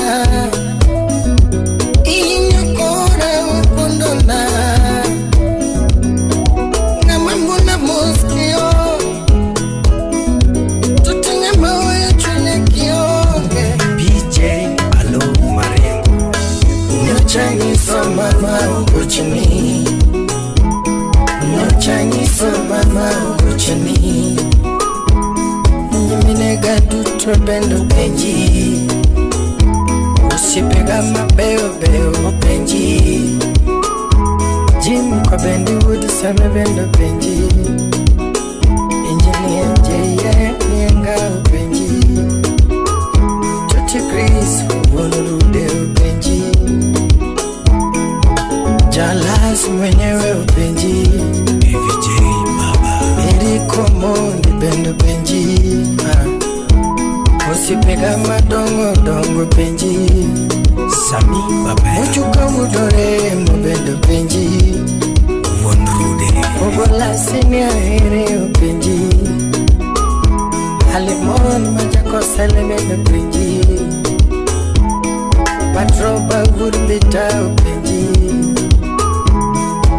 [SPEAKER 3] Inyo kora wepondona. Ng'ama mbuna moskio. Toto ng'ama oyo chunye kionge.
[SPEAKER 5] PJ Alo Marengo.
[SPEAKER 3] Nyocha nyiso mama ugochni. Nyocha nyiso mama ugochni. Nyiminega duto bende openji. Osiepega mabeyo beyo openji. Jim Kobendi Wood Same bende openji. Engineer J.A. Nienga openji. Toti Chris Wuon Rude openji. Jalas mwenyewe openji.
[SPEAKER 5] AVJ Baba.
[SPEAKER 3] Eriko Mondi bende openji. Osipega madongo dongo penji.
[SPEAKER 5] Sami Baba.
[SPEAKER 3] Ochuka wudore mo bende openji.
[SPEAKER 5] Wuon Rude.
[SPEAKER 3] Ogola sini ahere openji. Alimon majakosele bende openji. Patroba wurbita openji.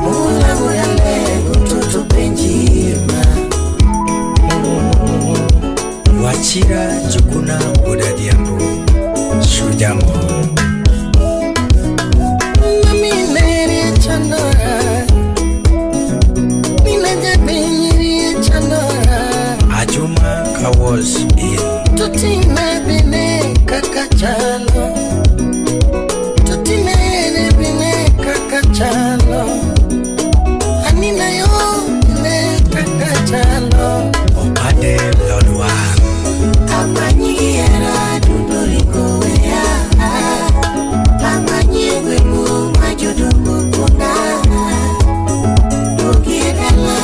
[SPEAKER 3] Mula wurale utoto penji ma.
[SPEAKER 5] Wachira Juguna Udadiambo. Shujambo.
[SPEAKER 3] Mami nere chandora. Nina jabenyiri chandora.
[SPEAKER 5] Ajuma Kawas in.
[SPEAKER 3] Tutina bine kaka chalo. Tutina ene bine kaka chalo. Anina yo bine kaka chalo.
[SPEAKER 5] Opade Lodwang.
[SPEAKER 6] Amanyiera dunduringowea amanyigwemu majodogopona duogiedala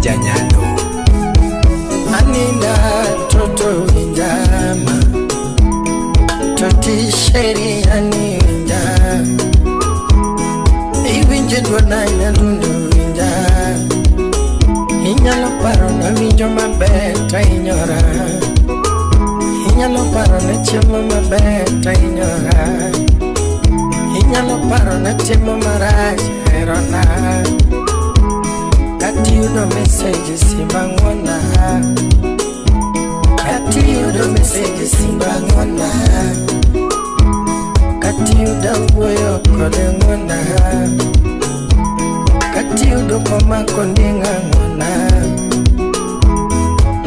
[SPEAKER 5] Janyando.
[SPEAKER 3] Anina toto winjama Toti sheria ni winja Iwinje dwona nyadundo winja Inyalo paro na winjo maber to inyora Inyalo paro na chiemo maber to inyora Inyalo paro na timo marach herona Katiyudo message simba ng'wona Katiyudo message simba ng'wona Katiyudo wuoyo kode ng'wona Katiyudo komako ndinga ng'wona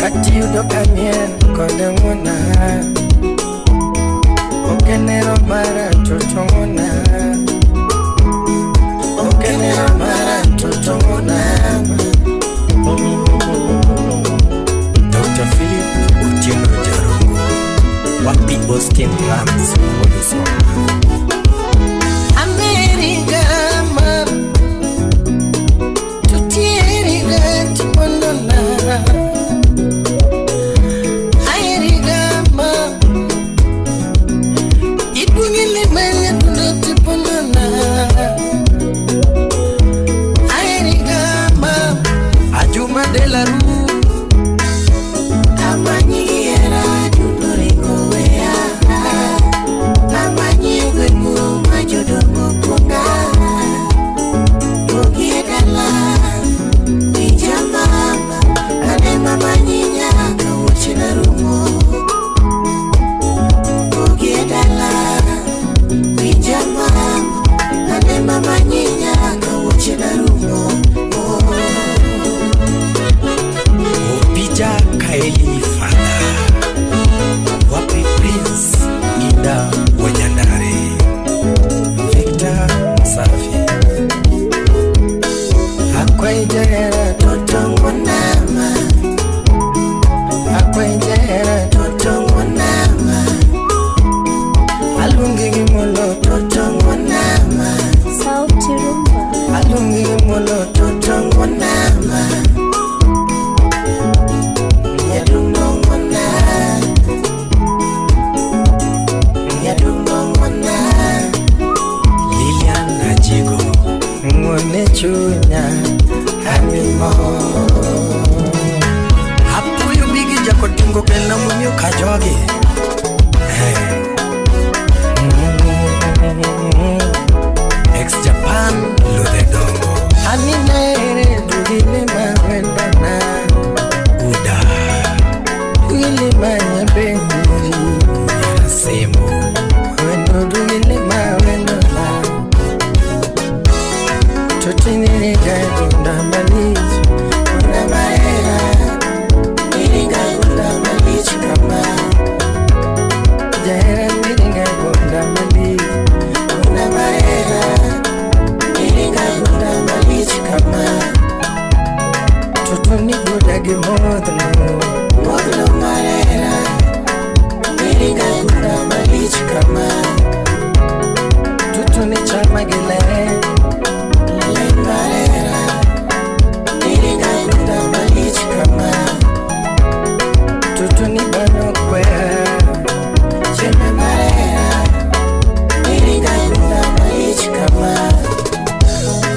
[SPEAKER 3] Katiyudo kamiel kode ng'wona Okenero mara toto ng'wona Okenero mara toto ng'wona
[SPEAKER 5] Dr. Philip Otieno Jarongo. Wapi Austin Rams Odosoma.
[SPEAKER 3] Ameriga ma Tutieriga tipondona Airiga ma Idungile manya tundo tipondona Airiga ma
[SPEAKER 5] Ajuma de la Rue.
[SPEAKER 6] Amanyiera dundo weya Amanyi gweng'u ma jodongo kuonga Duogi e dala winja mama Ane mama nyinya ka wuochena rumo Duogi e dala winja mama Ane mama nyinya ka wuochena rumo
[SPEAKER 5] Opija Kaeli Father. Wapi Prince Ida Wanyandare. Victor Safi.
[SPEAKER 3] Akwaijera
[SPEAKER 6] Toto ng'wonama
[SPEAKER 3] Akwaijera
[SPEAKER 6] Toto ng'wonama
[SPEAKER 3] Aluongi gi muolo
[SPEAKER 6] Toto ng'wonama
[SPEAKER 7] Sauti Rumba.
[SPEAKER 3] Aluongi gi muolo
[SPEAKER 6] Toto ng'wonama Nyadundo ng'wona Nyadundo ng'wona
[SPEAKER 5] Lilian Najigo.
[SPEAKER 3] Ng'wone chunya Animo
[SPEAKER 5] Apuoyo bigi jakotingo kelna mumio kajogi. Eh. Ex Japan Ludhe Dongo.
[SPEAKER 3] Aninere dugile mawendana
[SPEAKER 5] Uda.
[SPEAKER 3] Dugile manyabendiri
[SPEAKER 5] Semo.
[SPEAKER 3] Wendo dugile mawendona Totiniriga gunda malich
[SPEAKER 6] Gunda mahera Miringa gunda malich kama
[SPEAKER 3] Jahera miringa gunda malich
[SPEAKER 6] Gunda mahera Miringa gunda malich kama
[SPEAKER 3] Totoni goda gi modhno
[SPEAKER 6] Modhno mahera Miringa gunda malich kama
[SPEAKER 3] Totoni chama gi ler
[SPEAKER 6] Len mahera Miringa gunda malich kama
[SPEAKER 3] Totoni bano kwea
[SPEAKER 6] Cheme mahera Miringa gunda malich kama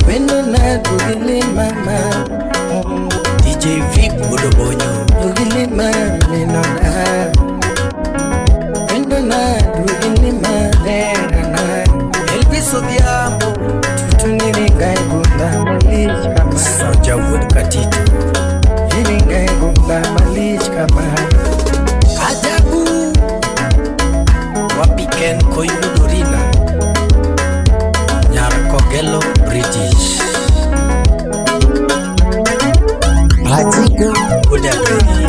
[SPEAKER 3] Wendo na dugile mama
[SPEAKER 5] DJ Vic Budobonyo.
[SPEAKER 3] Dugile maminona Wendo na dugile malerana
[SPEAKER 5] Elvis Odhiambo.
[SPEAKER 3] Tutuniringa gunda malich kama
[SPEAKER 5] Soja Wood Katito.
[SPEAKER 3] Iringa gunda malich kama
[SPEAKER 5] Ajabu. Wapi Ken Koilu Dorina. Nyar Kogelo British. Ajigo Udaduri.